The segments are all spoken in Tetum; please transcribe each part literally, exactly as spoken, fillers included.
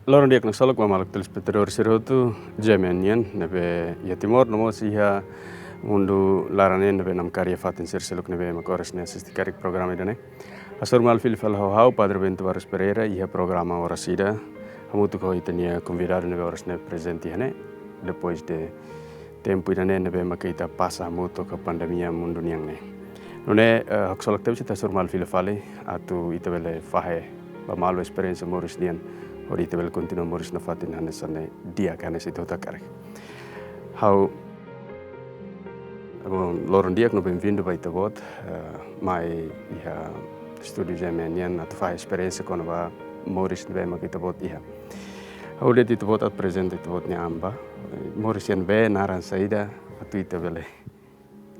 Loron di'ak no solok ba maluk telespetadór sira hotu, G M N nian, ne'ebé iha Timor, no mós iha mundu laran nian, ne'ebé namkari iha fatin sira seluk ne'ebé mak oras ne'e asiste karik programa ida-ne'e. Hasoru malu fila fali ho ha'u, Padre Bento Barros Pereira, iha programa Oras Ida, hamutuk ho ita-nia konvidadu ne'ebé oras ne'e prezente iha ne'e, depois de tempu ida-ne'e ne'ebé maka ita pasa hamutuk ho pandemia mundu nian ne'e. Nune'e, eh, haksolok tebes ita hasoru malu fila fali, atu ita bele fahe ba malu esperiénsia moris nian, hodi ita bele kontinua moris nafatin hanesan ne'e di'ak hanesan ita hotu hakarak. Ha'u, bom, loron di'ak no benvindu ba ita-boot, eh, mai iha estúdiu G M N nian atu fahe esperiénsia kona-ba moris ne'ebé mak ita-boot iha. Ha'u dehan ita-boot atu aprezenta ita-boot nia an ba, eh, moris iha ne'ebé, naran saida, atu ita bele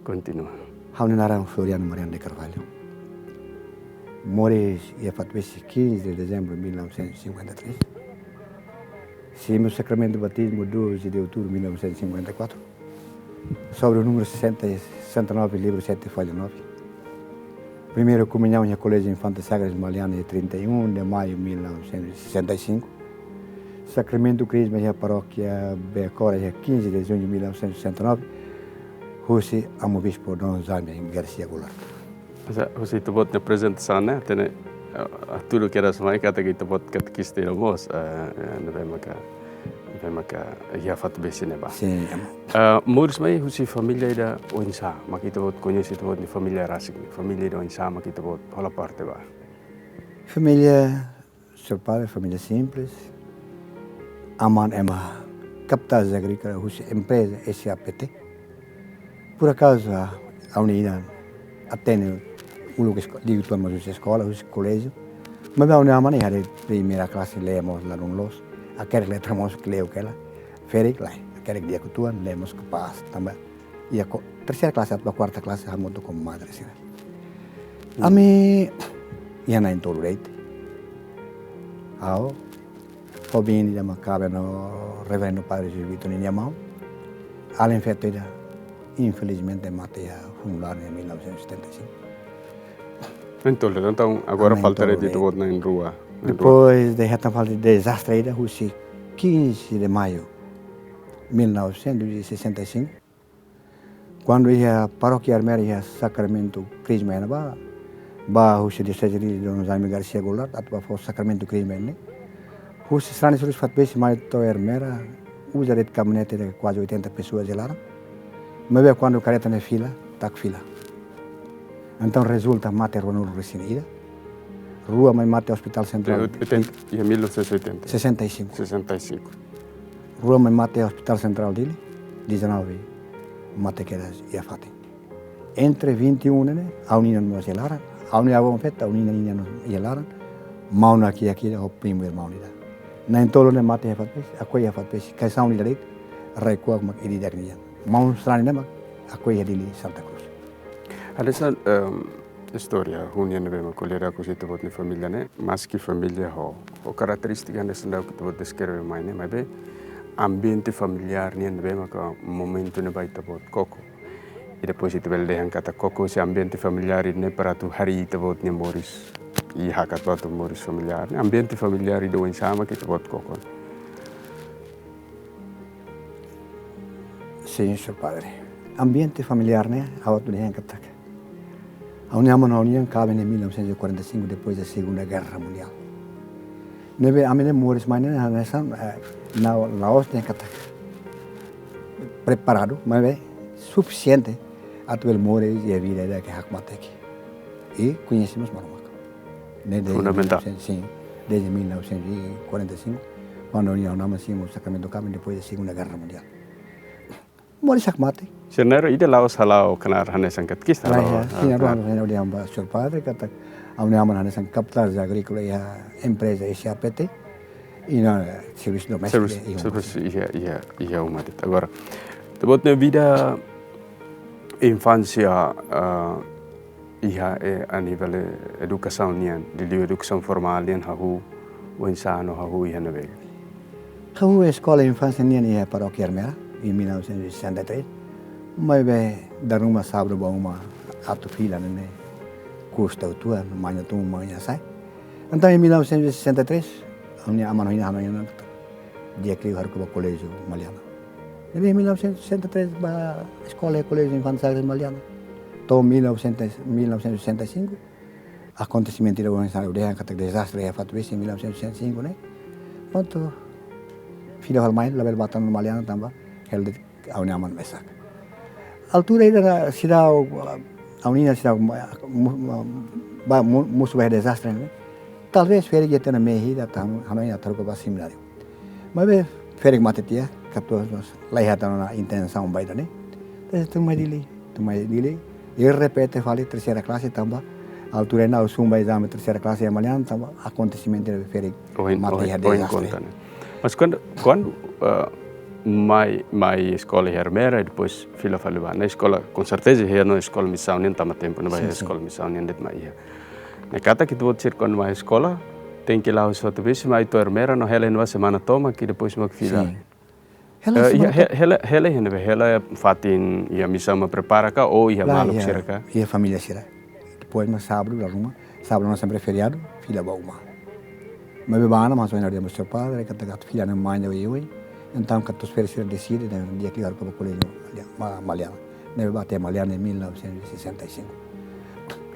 kontinua. Ha'u-nia naran Floriano Mariano de Carvalho. Moris iha Fatpesi quinze de dezembro de mil novecentos e cinquenta e três. Simu sakramentu batizmu doze de outubro de mil novecentos e cinquenta e quatro. Sobre o número sessenta, sessenta e nove, livro sete, folha nove. Primeira comunhão iha Colégio Infante Sagres Maliana, dia trinta e um de maio de mil novecentos e sessenta e cinco. Sakramentu Krisma iha Parókia Bekora, dia quinze de junho de mil novecentos e sessenta e nove, husi Amu Bispu Dom Jaime Garcia Goulart. Mas, eh, husi ita-boot nia aprezentasaun ne'e, hatene, eh, hatudu kedas mai katak ita-boot katekista ida mós, eh, eh, ne'ebé maka, ne'ebé maka iha Fatpesi ne'ebá. Sin, em. Eh, moris mai husi família ida oinsá, mak ita-boot koñese ita-boot nia família rasik, família ida oinsá mak ita-boot hola parte ba? Família, señór padre, família simples. Aman ema kaptaz agríkola husi empreza S A P T. Por akazu, ah, ha'u-nia inan hatene uluk esko-, di'ak uitoan mós husi eskola, husi koléjiu. Maibé ha'u-nia aman iha de'it primeira klase, lee mós ladún loos. Hakerek letra mós kleur hela. Ferik lae, hakerek di'ak uitoan, lee mós kapás, tanba iha ko-, terseira klase atu ba kuarta klase hamutuk ho madre sira. Hmm. Ami iha na'in-tolu de'it. Ha'u, ho biin ida mak kaben ho Reverendu Padre João Vitor ninia maun. Alin feto ida, infelizmente, mate iha funu laran iha mil novecentos e setenta e cinco. Entaun, entaun, agora ami falta entaun de'it de'it ita-boot na'in-rua, na'in-rua. Depois de hetan fali dezastre ida, husi quinze de maio mil novecentos e sessenta e cinco, kuandu iha Parókia Ermera iha sakramentu Krisma iha ne'ebá, ba husi Dioseze Dili Dom Jaime Garcia Goulart, atu ba fó sakramentu Krisma ne'e. Husi sarani sira husi Fatpesi mai to'o Ermera, uza de'it kamionete de kuaze oitenta pessoas iha laran. Maibé kuandu karreta ne'e fila, tak fila. Entaun rezulta mate ruanulu-resin-ida. Rua mai mate Hospital Sentrál. Eh, oitenta, iha mil novecentos e oitenta. Sessenta e cinco. Sessenta e cinco. Rua mai mate Hospital Sentrál Dili, dezanove mate kedas iha fatin. Entre vinte e um ne'e, ha'u-nia inan mós iha laran, ha'u-nia avó feto, ha'u-nia inan iha laran, maun aki aki ho primu irmaun ida. Na'in-tolu ne'e mate iha Fatpesi, hako'ak iha Fatpesi, kaixaun ida de'it, rai-kuak mak ida-idak nian. Maun sarani ne'e mak hako'ak iha Dili Santa Cruz. Hanesan, em, istória, ha'u-nia ne'ebé mak ko'alia husi ita-boot nia família ne'e, maski família ho, ho karakterístika hanesan daudauk ita-boot deskreve mai ne'e, maibé ambiente familiár nian ne'ebé maka momentu ne'ebá ita-boot koko. I depois ita bele dehan katak koko husi ambiente familiár ne'e para atu harii ita-boot nia moris. I hakat ba atu moris familiár ne'e. Ambiente familiár ida oinsá mak ita-boot koko? Sin, señór padre. Ambiente familiár ne'e, ha'u atu dehan katak ha'u-nia aman ho ha'u-nia inan kaben iha mil novecentos e quarenta e cinco, depois da Segunda Guerra Mundial. Ne'ebé ami ne'e moris mai ne'e hanesan, eh, na, la'ós dehan katak preparadu, maibé sufisiente atu bele moris iha vida ida ke hakmatek. I koñese mós Maromak. Ne'e dezde Fundamentál. Mil novecentos, sin, dezde mil novecentos e quarenta e cinco, kuandu ha'u-nia aman simu sakramentu kaben depois da Segunda Guerra Mundial. Moris hakmatek. Sira na'in-rua ida la'ós hala'o knaar hanesan katekista, lae, hala'o, ya, ah, sira na'in-rua knaar. Hanesan ha'u dehan ba señór padre katak ha'u-nia aman hanesan kaptaz agríkola iha empreza S A P T. I inan servisu doméstiku, servisu, iha uma, servisu iha, iha, iha uma de'it. Agora, ita-boot nia vida infánsia, ah, iha, eh, a nivel, eh, edukasaun nian, liuliu edukasaun formál nian, hahú oinsá no hahú iha ne'ebé? Hahú eskola infánsia nian iha Parókia Ermera, iha mil novecentos e sessenta e três. Maibé dala ruma sábadu ba uma atu fila ne'e, ne'e kusta uitoan, maña tun, maña sai. Entaun, iha mil novecentos e sessenta e três, ami-nia aman ho inan hanoin ona katak di'ak liu haruka ba Koléjiu Maliana. Ne'ebé iha mil novecentos e sessenta e três bá eskola iha Koléjiu Infante Sagres Maliana. To'o mil novecentos, mil novecentos e sessenta e cinco, akontesimentu ida ohin sa'e dehan katak dezastre iha fatin besik iha mil novecentos e sessenta e cinco ne'e. Prontu, fila fali mai, labele bá tan Maliana tanba hela de'it ha'u-nia aman mesak. Altura ida-ne'e seidauk, ha'u-nia inan seidauk, mu-, mu-, ba, mu-, mosu ba iha dezastre ne'e. Talvés ferik iha tiha ona mehi ida tan, hanoin atu haruka ba semináriu. Maibé ferik mate tiha, katuas mós la iha tan ona intensaun ba ida-ne'e. Entaun tun mai Dili, tun mai Dili. I repete fali terseira klase tanba altura ne'e ha'u sun ba ezame terseira klase iha Maliana tanba akontesimentu ne'ebé ferik Ohin, mate ohin, iha ohin dezastre. Konta, ne'e? Mas kuandu, kuandu, eh, mai, mai eskola iha Ermera, i depois fila fali bá. Ne'e eskola, konserteza, iha ona eskola misaun nian tanba tempu ne'ebá Sin, iha sin. eskola misaun nian de'it mak iha. Ne'e katak ita-boot sira kuandu mai eskola, tenke la'o husi fatin besik mai to'o Ermera, no hela iha ne'ebá semana tomak, i depois mak fila. Sin. Hela Eh, iha, semana he-, hela, hela iha ne'ebé, hela fatin iha misaun mak prepara ka, ou iha La, maluk iha, sira ka? iha família sira. Depois mak sábadu, la ruma, sábadu ne'e sempre feriadu, fila ba uma. Maibé bá ona, mas ohin ha'u dehan ba señór padre, katak atu fila ne'e manja oioin. Entaun, katuas ferik sira deside, ne'e di'ak liu haruka ba Koléjiu Maliana, Ma-, Maliana. Ne'ebé bá tiha Maliana iha mil novecentos e sessenta e cinco.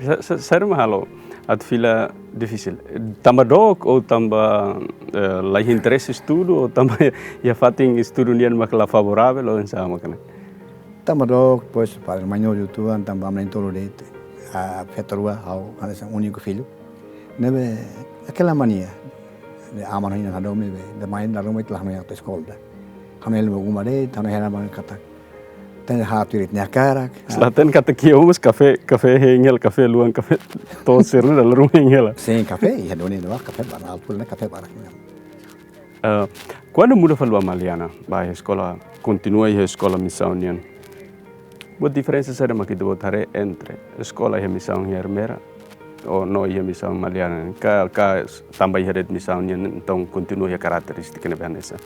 Sa-, sa-, saida mak halo atu fila difisil? Tanba dook ou tanba, eh, la iha interese estudu ou tanba iha fatin estudu nian mak la favoravel ou oinsá mak ne'e? Tanba dook, depois padre Manhoju uitoan, tanba ami na'in-tolu de'it, ah, feto rua, ha'u hanesan úniku fillu. Ne'ebé, aquela mania. Ne'e aman ho inan hadomi be, ida mai la ruma ita la hanoin atu eskola. Hanoin hela ba uma de'it, hanoin hela ba katak. Tenke hatuir ita-nia hakarak. Se la hatene katak iha uma mós kafé, kafé hein hela, kafé luan, kafé to'os sira-ne'e dala ruma hein hela. Sin, kafé, iha duni no kafé barak, altura ne'e kafé barak. Eh, kuandu muda fali ba Maliana, bá iha eskola, kontinua iha eskola misaun nian. Buat diferensa saida mak ita-boot haree entre eskola iha misaun iha Ermera, ou no iha misaun Maliana, ka, ka tanba iha de'it misaun nian, entaun kontinua iha karakterístika ne'ebé hanesan?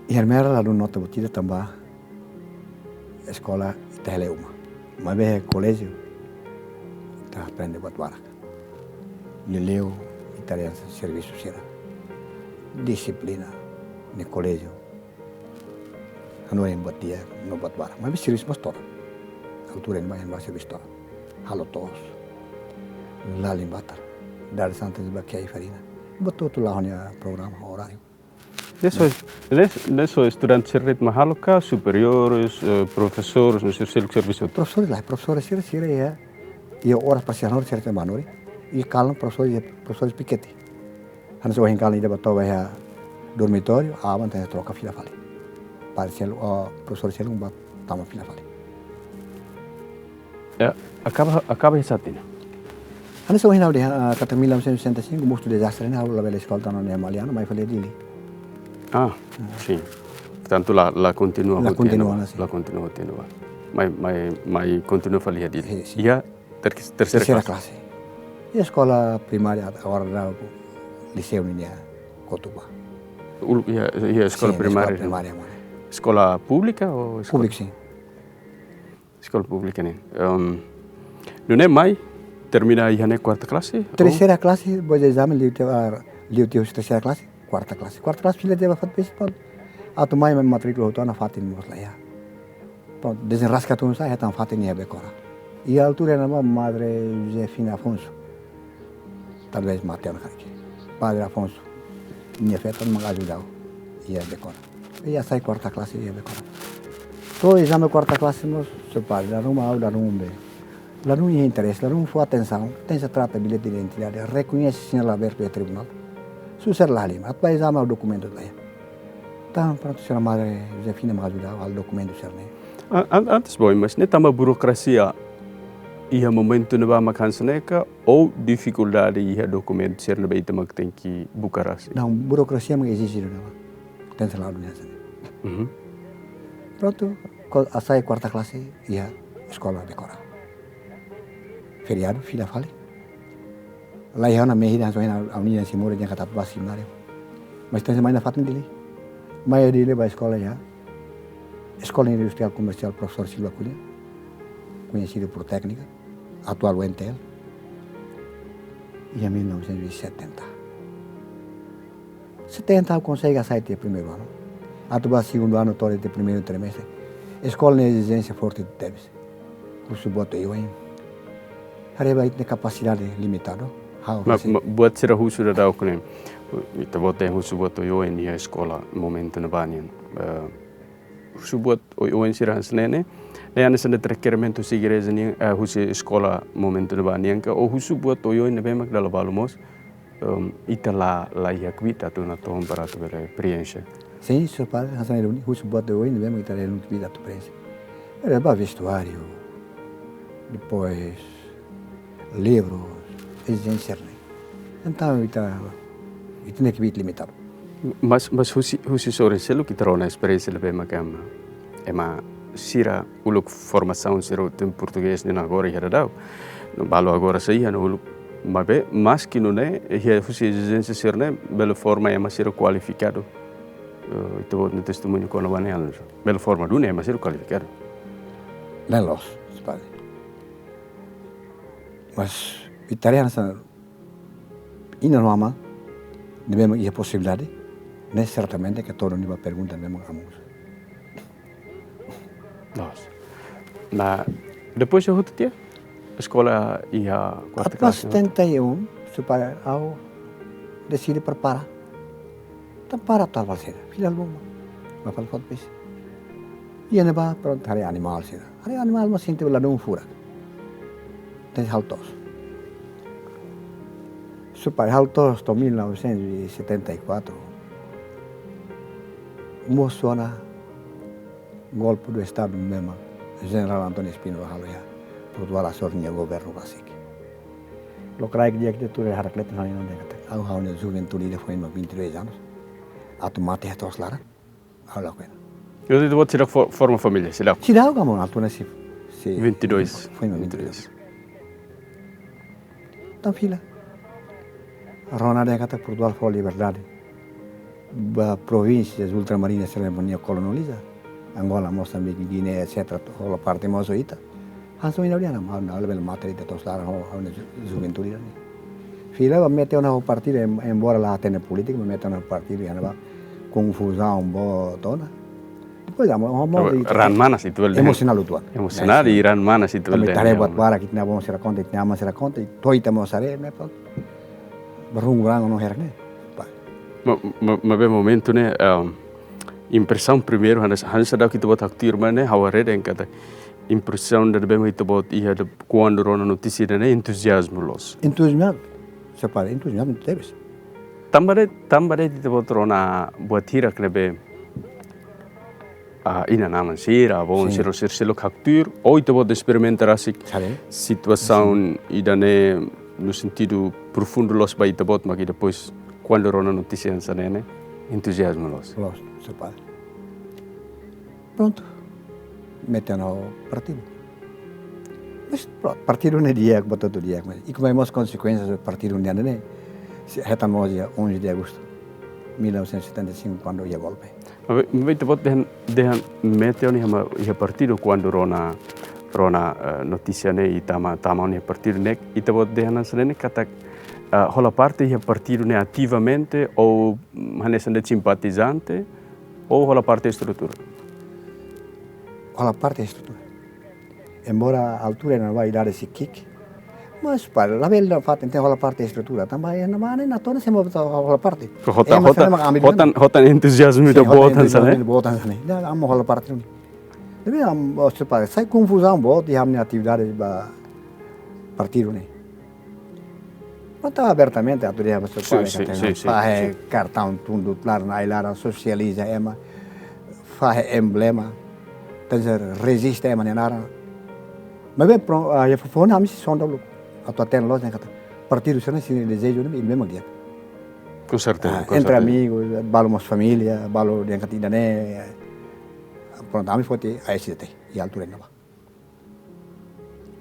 Iha Ermera ladún nota buat ida tanba eskola ita hela iha uma. Maibé iha koléjiu ita aprende buat barak. Liuliu ita haree servisu sira. Dixiplina iha koléjiu. Hanoin buat di'ak no buat barak. Maibé servisu mós todan. Altura ne'ebá iha ne'ebá servisu todan. Halo to'os. Lalin batar. Dadeer-saan tesi ba kiai farina. Buat hotu-hotu la'o ho nia programa, oráriu. Ne'e só, ne'e, ne'e só estudante sira de'it mak halo ka, superiores, eh, profesores, no sira seluk servisu? Profesores lae, profesores sira, sira iha, iha oras pasian hori sira tenke ba hanorin. I kalan profesores, profesores pikete. Hanesan ohin kalan ida bá toba iha dormitóriu, aban tenke troka fila fali. Para sel, oh, profesores seluk bá tama fila fali. Ya, akaba, akaba iha sá tinan? Hanesan ohin ha'u dehan, ah, katak mil novecentos e sessenta e cinco, mosu dezastre ne'e, ha'u labele eskola tan ona iha Maliana, mai fali Dili. Ah, sin. Portantu, la, la kontinua La hotu iha kontinua, ne'ebá, sin. La kontinua hotu iha ne'ebá. Mai, mai, mai kontinua fali iha Dili. Sin, sin. Iha ter-, terseira Terseira klase. klase. Iha eskola primária, agora da Liceu nian, kotuk bá. Uluk iha, iha eskola Sin, eskola primária. primária, mane. Eskola públika ou eskola Públiku, sin. Eskola públika nian. Em, nune'e mai termina iha ne'e kuarta klase? Ou? Terseira klase, depois de ezame, liu tiha, ah, liu tiha husi terseira klase, kuarta klase. Kuarta klase fila tiha ba fatin besik, prontu. Atu mai, mai matríkula hotu ona fatin mós la iha. Prontu, dezenraska tun sa'e, hetan fatin iha Becora. Iha altura ne'ebá Madre Josefina Afonso. Talvés mate ona karik. Padre Afonso, nia feto mak ajuda ha'u iha Becora. I hasai kuarta klase iha Becora. To'o ezame kuarta klase mós, señór padre, la ruma ha'u la ruma be. La ruma iha interese, la ruma fó atensaun, tenke trata bilhete de identidade, rekoñese sinál abertu iha tribunál. Susar la halimar, atu bá ezame ha'u dokumentu la iha. Entaun, prontu, señora Madre Josefina mak ajuda ha'u halo dokumentu sira-ne'e. A-, an-, antes, boy, mas ne'e tanba burokrasia iha momentu ne'ebá mak hanesan ne'e ka, ou difikuldade iha dokumentu sira ne'ebé ita mak tenke buka rasik? Não, burokrasia mak ezije duni ona. Tenke selalu hanesan ne'e. Mhm. Prontu, ko-, hasai kuarta klase iha eskola Becora. Feriadu, fila fali. La iha ona mehi ida hanesan ohin ha'u-nia inan sei moris dehan katak atu bá semináriu. Mas tenke mai nafatin Dili. Mai Dili bá eskola iha Escola Industrial Comercial Professor Silva Cunha, conhecido por Técnica, atual U N T L. Iha mil novecentos e setenta. Setenta ha'u konsege hasai tiha primeiru anu. Atu ba segundu anu to'o tiha primeiru trimestre. Eskola nia ezijénsia forte tebes. Husu buat oioin. Haree ba ita-nia kapasidade limitadu. Ha'u Ma, hasi. ma, buat sira husu daudaun ne'e. Ita-boot husu buat oioin iha eskola momentu ne'ebá nian. Eh, husu buat oioin sira hanesan ne'e. Ne'e hanesan de'it rekerimentu husi igreja nian, eh, husi eskola momentu ne'ebá nian ka, ou husu buat oioin ne'ebé mak dala balu mós, em, ita la, la iha kbiit atu natoon para atu bele prienxe. Sin, señór padre, hanesan ne'e duni, husu buat oioin ne'ebé mak ita la iha kbiit atu prienxe. Haree ba vestuáriu, depois livrus, ezijénsia ne'e. Entaun, ita, ita-nia kbiit limitadu. Mas, mas husi, husi sorin seluk ita rona esperiénsia ne'ebé mak ema, ema sira uluk formasaun sira hotu portugés nian agora iha daudaun. No balu agora sei iha no uluk maibé, maski nune'e, iha husi ezijénsia sira-ne'e, bele forma ema sira kualifikadu. Eh, ita-boot nia testemuñu kona-ba ne'e, Alonso. Bele forma duni ema sira kualifikadu. Ne'e loos, señór padre. Mas, ita haree hanesan inan no aman, ne'ebé mak iha posibilidade, ne'e sertamente ke to'o duni ba pergunta ne'ebé mak amu husu. Loos. Nah, depois de hotu tiha, eskola iha kuarta klase, setenta e um, señór padre, ha'u deside prepara. Tanba para tal fali sira, fila lubuk. Ba fali foto pes. Iha ne'ebá, prontu, haree animál sira. Haree animál mós sente ladún furak. Tenke halo to'os. Señór padre, halo to'os to'o mil novecentos e setenta e quatro. Mosu ona golpe de estado ne'ebé mak Jenerál António Espínola halo iha Portugal, hasoru nia governu rasik. Lokraik di'ak ida tuur harakat leten ha'u-nia oan dehan katak, ha'u, ha'u-nia juventude ida foin mak vinte e dois anos. Atu mate iha to'os laran. Ha'u lakohi ona. Entaun ita-boot seidauk fo-, forma família, seidauk? Seidauk, ha'u-nia oan sira sei, sei. Vinte e dois. Foin mak vinte e dois. Vinte e dois. Entaun fila. Rona dehan katak Portugal fó liberdade ba provínsias ultramarinas sira ne'ebé nia koloniza. Angola, Mosambike, Guiné, etcétera. Hola parte mós ho ita. Hanesan ohin ha'u dehan, ha'u, ha'u labele mate iha to'os laran ho, ho ha'u-nia ju-, juventude ne'e. Fila ba mete ona ho partidu, em-, embora la hatene polítika, ba mete ona ho partidu, iha ne'ebá konfuzaun boot ona. Depois, amo, amo, Raan manas ita bele dehan. Emosionál uitoan. Emosionál i raan manas ita bele dehan. Tanba ita haree buat barak, ita-nia avó sira konta, ita-nia amá sira konta, i to'o ita mós haree, ne'e prontu. Barung-barung no herak ne'e. Pa. Ma, ma, maibé momentu ne'e, ehm, impresaun primeiru, hanesan, hanesan seidauk ita-boot haktuir mai ne'e, ha'u haree dehan katak impresaun ida ne'ebé mak ita-boot iha de'it kuandu rona notísia ida-ne'e entuziazmu loos. Entuziazmu, señór padre, entuziazmu tebes. Tanba de'it, tanba de'it ita-boot rona buat hirak ne'ebé, ah, inan-aman sira, avó, sin, sira, sira seluk haktuir, ou ita-boot esperimenta rasik. Sare. Situasaun, sin, ida-ne'e no sentidu profundu loos ba ita-boot, mak depois kuandu rona notísia hanesan ne'e, entuziazmu loos. Loos, señór padre. Prontu. Mete ona ho partidu. Mas pro-, partidu ne'e di'ak, buat hotu di'ak, mas ikus mai mós konsekuénsia partidu ne'e, ne'e. Se hetan mós iha onze de agosto mil novecentos e setenta e cinco, kuandu iha golpe. Maibé, maibé ita-boot dehan, dehan mete ona iha ma-, iha partidu kuandu rona, rona, eh, notísia ne'e i tama, tama ona iha partidu ne'e, ita-boot dehan hanesan ne'e katak, eh, hola parte iha partidu ne'e ativamente ou, mm, hanesan de'it simpatizante, ou hola parte estrutura? Hola parte estrutura. Embora altura ne'ebá idade sei ki'ik, mas para labele dehan fatin ita hola parte estrutura. Tanba iha ne'ebá ne'e natoon se mo hola parte. Hotan, ema hotan, sira mak ami hotan, hotan entuziazmu, sin, ita hotan boot hanesan ne'e, entuziazmu boot hanesan ne'e. Ita amo hola parte duni. Tapi amo, señór padre, sai konfuzaun boot iha ami-nia atividade ba partidu ne'e. Mas tau abertamente atu dehan ba señór padre, sin, katak, sin, sin, fahe, sin, kartaun tun dut laran, ai laran, sosializa ema, fahe emblema, tenke reziste ema nia naran. Maibé pro, ah, iha foufoun ami sei sonda uluk. Atu hatene loos dehan katak partidu sira-ne'e sira-nia dezeju ne'e, ne'e mak di'ak. Com certeza, ah, com certeza. Entre amigos, balu mós família, balu dehan katak ida-ne'e. Prontu, ami foti A S D T, iha altura ne'ebá.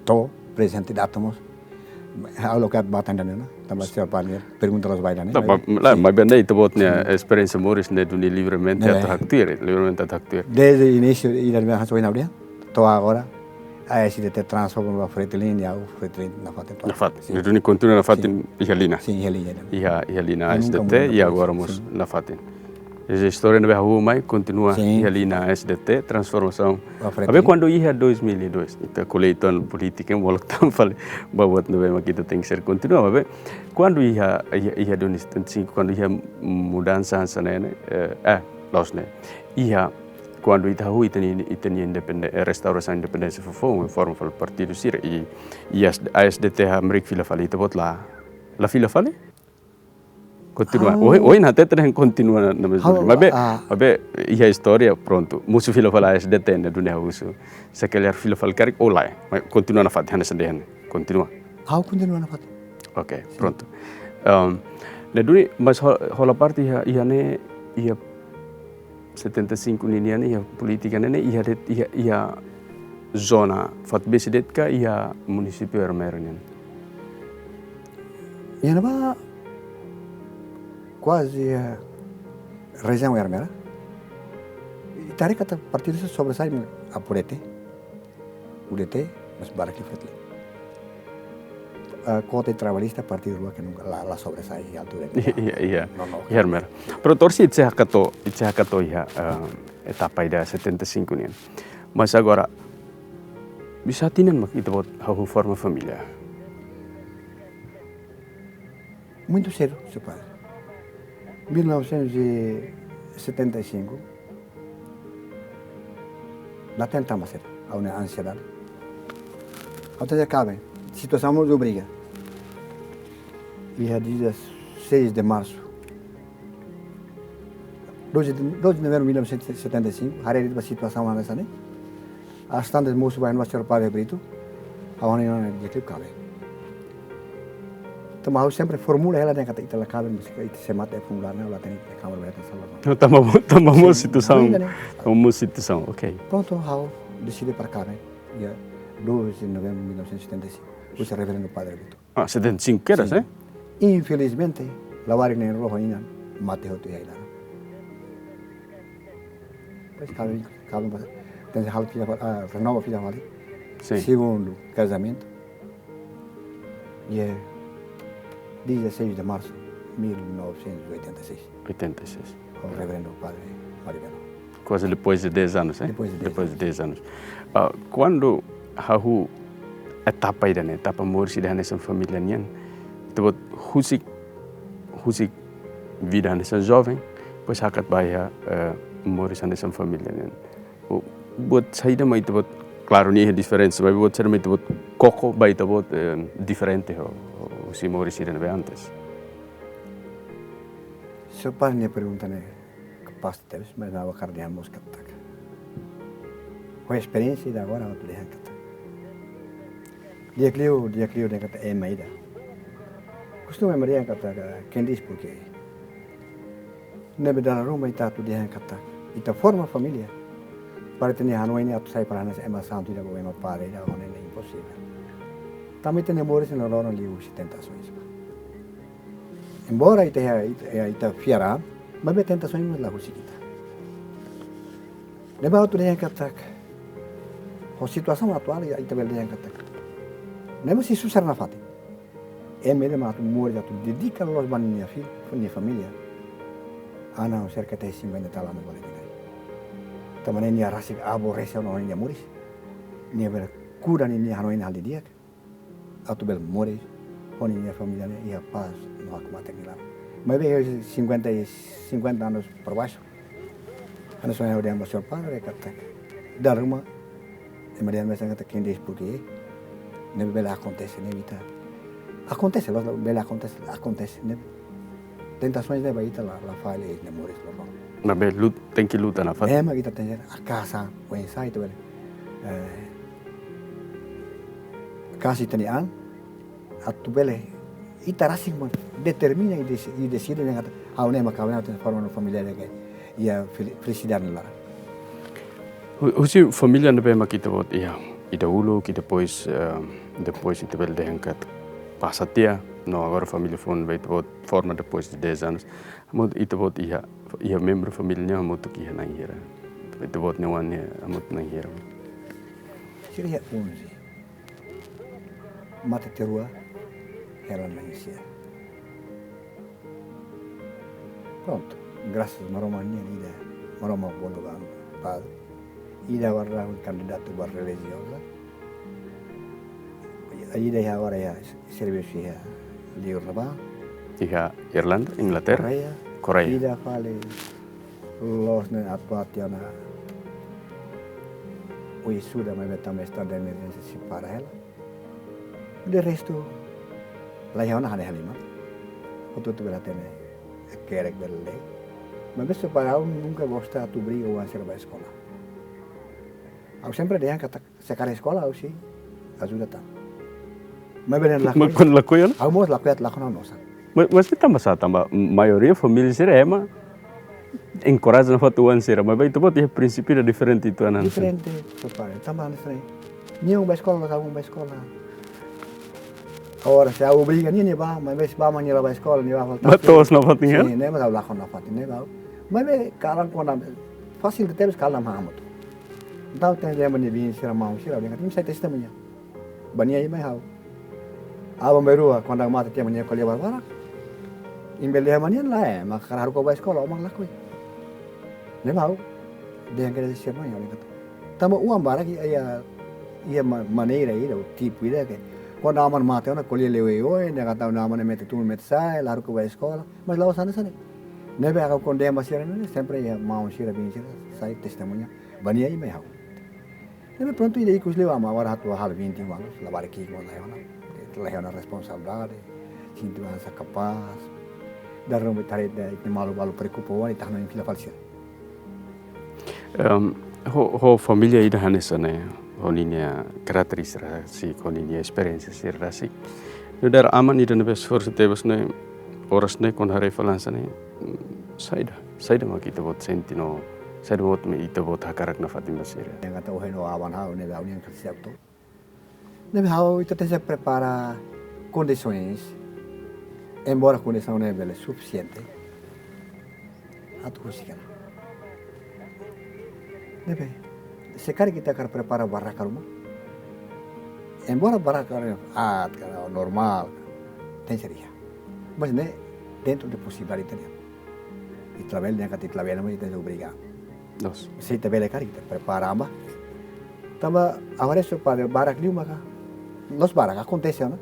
To'o prezente data mós. Ha'u loke atu bá tan ida-ne'e ona. Tanba señór padre pergunta loos ba ida-ne'e. Não, mas, mas, maibé ne'e ita-boot nia, sin, esperiénsia moris ne'e duni livremente, ne'e, atu haktuir, livremente atu haktuir. Desde inísiu ida-ne'e hanesan ohin ha'u dehan, to'o agora, A S D T transforma ba Fretilin, ya, Fretilin nafatin. Nafatin. Sin. Ne'e duni kontinua nafatin iha liña. Sin, iha liña. Iha, iha liña A S D T, nunka muda, ya, agora mós sin. Nafatin. Esa istória ne'ebé hahú mai kontinua sin. Iha liña A S D T, transformasaun. Ba Fretilin. Maibé kuandu iha dois mil e dois, ita ko'alia uitoan polítika, molok tan fali, ba buat ne'ebé mak ita tenke ser kontinua, maibé kuandu iha, iha, iha duni setenta e cinco, kuandu iha mudansa hanesan ne'e, eh, eh, la'ós ne'e. Iha, kuandu ita hahú ita-nia, ita-nia independe-, eh, restaurasaun independénsia fofoun, forma fali partidu sira, i, i A S D T hamriik fila fali, ita-boot la, la fila fali? Kontinua. Ah. Ohin, ohin hatete dehan kontinua na, na mesma. Ha'u, maibé, ah. Maibé, iha istória, prontu. Mosu fila fali A S D T ne'e duni ha'u husu. Se kalhar fila fali karik, ou lae. Maibé kontinua nafatin, hanesan dehan. Kontinua. Ha'u kontinua nafatin. Ok, sin. Prontu. Ehm, ne'e duni, mas ho-, hola parte iha, iha ne'e, iha setenta e cinco ninian iha polítika ne'e, iha det-, iha, iha zona Fatbesi de'it ka iha munisípiu Ermera nian? Iha ne'ebá kuaze, eh, rejiaun Ermera. Ita haree katak partidu sira sobressai mak Apodete, U D T, mas barak liu Fretilin. Ah, kota trabalhista partidu rua ke nunka la, la sobressai iha altura ne'e. Iha, iha. No, no. Iha Ermera. Pero torsi ita sei hakato, ita sei hakato iha, ah, etapa ida setenta e cinco nian. Mas agora, bisa tinan mak ita-boot hahú forma família? Muito cedo, seu padre. Mil novecentos e setenta e cinco. La tenta mais, ha'u-nia ansiedade. Ha'u tenke kaben, situasaun mós obriga. Iha dia seis de março, doze de, doze de novembro de mil novecentos e setenta e cinco, haree de'it ba situasaun hanesan ne'e. As tantas mosu ba iha señór Padre Brito, ha'u-nia oan ne'e di'ak liu kaben. Tanba ha'u sempre formula hela dehan katak ita la kaben, mas ita sei mate iha fulan ne'e, la hatene ita kaben, la hatene sala. Tanba mo-, tanba mós situasaun. Ainda ne'e. Tanba mós situasaun, ok. Prontu, ha'u deside para kaben, dia doze de novembro de mil novecentos e setenta e cinco, husi Reverendo Padre Brito. Ah, setenta e cinco kedas, eh? Infelizmente, labarik na'in-rua ho inan mate hotu iha ai-laran. Depois, kaben, kaben, tenke halo fila fali, ah, renova fila fali. Sin. Segundu kazamentu. Iha dia dezasseis de março de mil novecentos e oitenta e seis. Oitenta e seis. Ho Reverendo Padre Mário Belo. Kuaze depois de dez anos, eh? Depois de dez anos. Depois de dez anos. Ah, kuandu hahú etapa ida-ne'e, etapa moris ida hanesan família nian, ita-boot husik, husik vida hanesan joven, depois hakat ba iha, eh, moris hanesan família nian. O, buat saida mak ita-boot, klaru, nia iha diferensa, maibé buat saida mak ita-boot koko ba ita-boot, eh, diferente ho, ho, husi moris ida ne'ebé antes? Señór Padre nia pergunta ne'e kapás tebes, mas ha'u hakarak dehan mós katak, ho esperiénsia ida agora, ha'u atu dehan katak, di'ak liu, di'ak liu dehan katak ema ida. Kostuma ema dehan katak, quem diz por quê. Ne'ebé dala ruma ita atu dehan katak ita forma família, para ita-nia hanoin ne'e atu sai para hanesan ema santu ida ka ema padre ida, ha'u hanoin ne'e imposivel. Tanba ita-nia moris ne'e loroloron liuhusi tentasoens. Embora ita, ita, ita fiar an, maibé tentasoens mós la husik ita. Ne'ebé ha'u atu dehan katak, ho situasaun atuál ita bele dehan katak, ne'e mós sei susar nafatin. Ema ida mak atu moris atu dedika loos ba nia fi-, nia família. Anos serka de cinquenta e tal anos ba iha ne'e. Tanba ne'e nia rasik aborrese ona nia moris. Nia bele kuda nia hanoin halo didi'ak. Atu bele moris ho nia família ne'e iha pás no hakmatek nia laran. Maibé cinquenta e, cinquenta anos para baixo, hanesan ohin ha'u dehan ba señór padre katak, dala ruma ema dehan mesak katak quem diz por quê, ne'ebé bele akontese, ne'ebé ita, akontese, loos, bele akontese, akontese, ne'e tentasoens ne'e ba ita la, la falla iha ita-nia moris loroloron. Maibé lut-, tenke luta nafatin. Ema ita tenke, a kasa, oinsá ita bele, eh, kasa ita-nia an, atu bele, ita rasik mak determina i desi-, i deside dehan katak, ha'u ne'e mak kaben, ha'u tenke forma família ida ke iha fel-, felisidade nia laran. Hu-, husi família ne'ebé mak ita-boot iha, ida uluk, i depois, eh, depois ita bele dehan katak pasa tiha, no agora família foun ne'ebé ita-boot forma depois de dez anos. Hamutuk ita-boot iha, iha membru família nian hamutuk iha na'in hira? Ita-boot nia oan nian hamutuk na'in hira? Sira iha onze. Mate tiha rua, hela na'in-sia. Prontu, grasas Maromak nian ida, Maromak bolu ba padre. Ida agora kandidatu ba relijioza. Ida iha agora iha servisu iha liur ne'ebá. Iha Irlanda, Inglaterra, Koreia. Koreia. Ida fali loos ne'e atu tiha ona oin sudah maibé tanba estadu de emerjénsia sei para hela. De restu, la iha ona hane halima. Hotu-hotu bele hatene, hakerek bele lee. Maibé se para ha'u nunka gosta atu obriga oan sira ba eskola. Ha'u sempre dehan katak se karik eskola ha'u sei ajuda tan. Maibé dehan lakohi. Mas kuandu lakohi ona? Ha'u mós lakohi atu lakon ha'u-nia osan. Mas, mas ita tanba sá, tanba maioria família sira ema enkoraja nafatin oan sira, maibé ita-boot iha prinsípiu ida diferente uitoan. Diferente, tanba hanesan ne'e. Nia ba eskola, ha'u ba eskola. Agora se ha'u obriga nia, nia bá, maibé se bá mak nia la ba eskola, nia bá falta. Bá to'os nafatin, ya? Sin, ne'e mak ha'u lakon nafatin ne'e bá. Maibé kalan kona fasil tebes kalan hamutuk. Entaun tenke lembra nia biin sira, maun sira, dehan katak imi sai testemuña. Ba nia imi ha'u. Aban-bainrua, kuandu mate tiha mak nia ko'alia barak-barak. Imi bele dehan ba nia lae, mak hakarak haruka ba eskola, ó mak lakohi. Ne'e ha'u dehan kedas sira-nia, ha'u dehan katak. Tanba oan barak iha, iha ma-, maneira ida, tipu ida ke. Kuandu aman mate ona ko'alia liu oioin, dehan katak aman ne'e mete tun, mete sa'e, la haruka ba eskola. Mas la'ós hanesan ne'e. Ne'ebé ha'u kuandu dehan ba sira-ne'e, sempre iha maun sira, biin sira, sai testemuña. Ba nia imi ha'u. Ne'ebé prontu ida ikus liu aman agora atu halo vinte e um anos, labarik ki'ik mós la iha ona. La iha ona responsabilidade, sente hanesan kapás. Dala ruma ita haree de'it ita-nia maluk balu preokupa oan, ita hanoin fila fali sira. Em, ho, ho família ida hanesan ne'e, ho ninia karakter sira rasik, ho ninia esperiénsia sira rasik. Nu'udar aman ida ne'ebé esforsu tebes ne'e, oras ne'e kuandu haree fali hanesan ne'e, mm, saida, saida mak ita-boot sente no, saida mak ita-boot hakarak nafatin ba sira. Dehan katak ohin no aban ha'u ne'ebé ha'u-nian konseptu. Ne'ebé ha'u ita tenke prepara kondisoens, embora kondisoens ne'e bele sufisiente atu husik hela. Ne'ebé, se karik ita hakarak prepara barraka ruma. Embora barraka ruma aat ka normál, tenke iha. Mas ne'e dentro de posibilidade ita-nian. Ita labele, ne'e katak ita labele, mas ita obriga. Loos. Se ita bele karik ita prepara aban. Tanba agora se para barak liu maka. Loos barak akontese ona.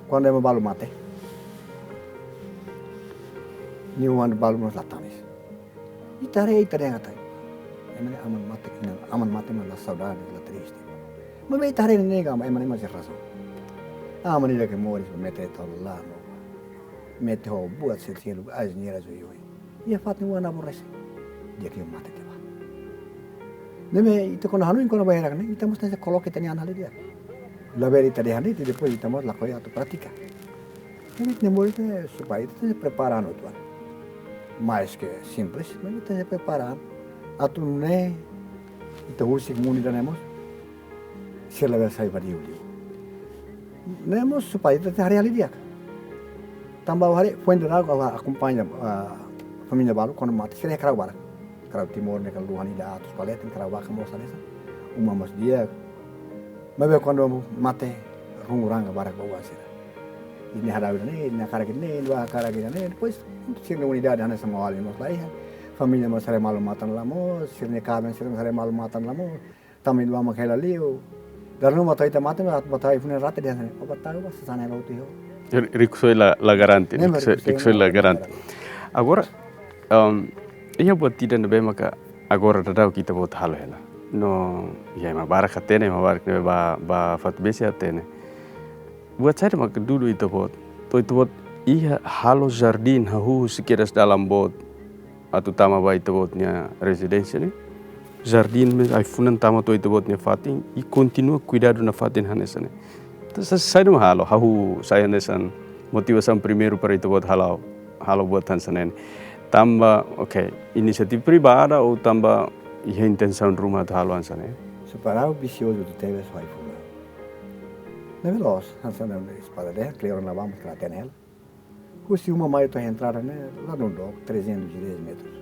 Kuandu ema balu mate. Nia oan balu mós la tanis. Ita haree, ita haree katak. Ema ne'e aman mate, aman mate mak la saudade, la triste. Maibé ita haree ne'e ka, ema ne'e mak iha razaun. Aman ida ke moris, mete tau la no. Mete ho buat sel selu, asneira oioin. Iha fatin oan aborrese. Di'ak liu mate tiha bá. Ne'ebé ita kuandu hanoin kona-ba hirak ne'e, ita mós tenke koloka ita-nia an halo di'ak. Labele ita dehan de'it, depois ita mós lakohi atu pratika. Ne'ebé ita-nia moris ne'e supaya ita tenke prepara an uitoan. Mais ke simples, mas ita tenke prepara an. Atu nune'e ita husik mundu ida-ne'e mós sira labele sai ba liu-liu. Ne'e mós supaya ita tenke haree halo di'ak. Tanba ha'u haree foin daudauk ha'u akompaña, ah, família balu kuandu mate sira iha karau barak. Karau Timor ne'e karau luhan ida atus kualeten, karau barak mós hanesan. Uma mós di'ak. Maibé kuandu mate rungu-ranga barak ba oan sira. Ida-ne'e hadauk ida-ne'e, ida-ne'e hakarak ida-ne'e, ida-ne'e hakarak ida-ne'e, depois sira-nia unidade hanesan maun-alin mós la iha. Família mós haree malu-matan la moos, sira-nia kaben sira mós haree malu-matan la moos. Tanba ida-ne'e mak hela liu. Dala ruma atu ita mate, atu bá tau ai-funan rate dehan, ó bá tau, bá sasán hela hotu iha. Ri-, rikusoin la, la garante, ne'e mak rikusoin, rikusoin la, rikusoin la garante. Agora, em, iha buat ida ne'ebé maka agora daudauk ita-boot halo hela. No, iha ema barak hatene, ema barak ne'ebé bá, bá fatin besik hatene. Buat saida maka dudu ita-boot? To'o ita-boot iha halo jardín hahú husi kedas dalan boot atu tama ba ita-boot nia rezidénsia ne'e. Jardín mós ai-funan tama to'o ita-boot nia fatin i kontinua kuidadu nafatin hanesan ne'e. Entaun sa-, saida mak halo, hahú sai hanesan motivasaun primeiru para ita-boot halo, halo buat hanesan ne'e. Tanba, oke, inisiativa privada ou tanba iha intensaun ruma atu halo hanesan ne'e? Se para ha'u visiozu tebes ho ai-funan. Ne'ebé loos, hanesan ne'e, se para dehan, kleur ne'ebá mós la hatene hela. Husi uma mai to'o entrada ne'e, la dún dook, trezentos e dez metros.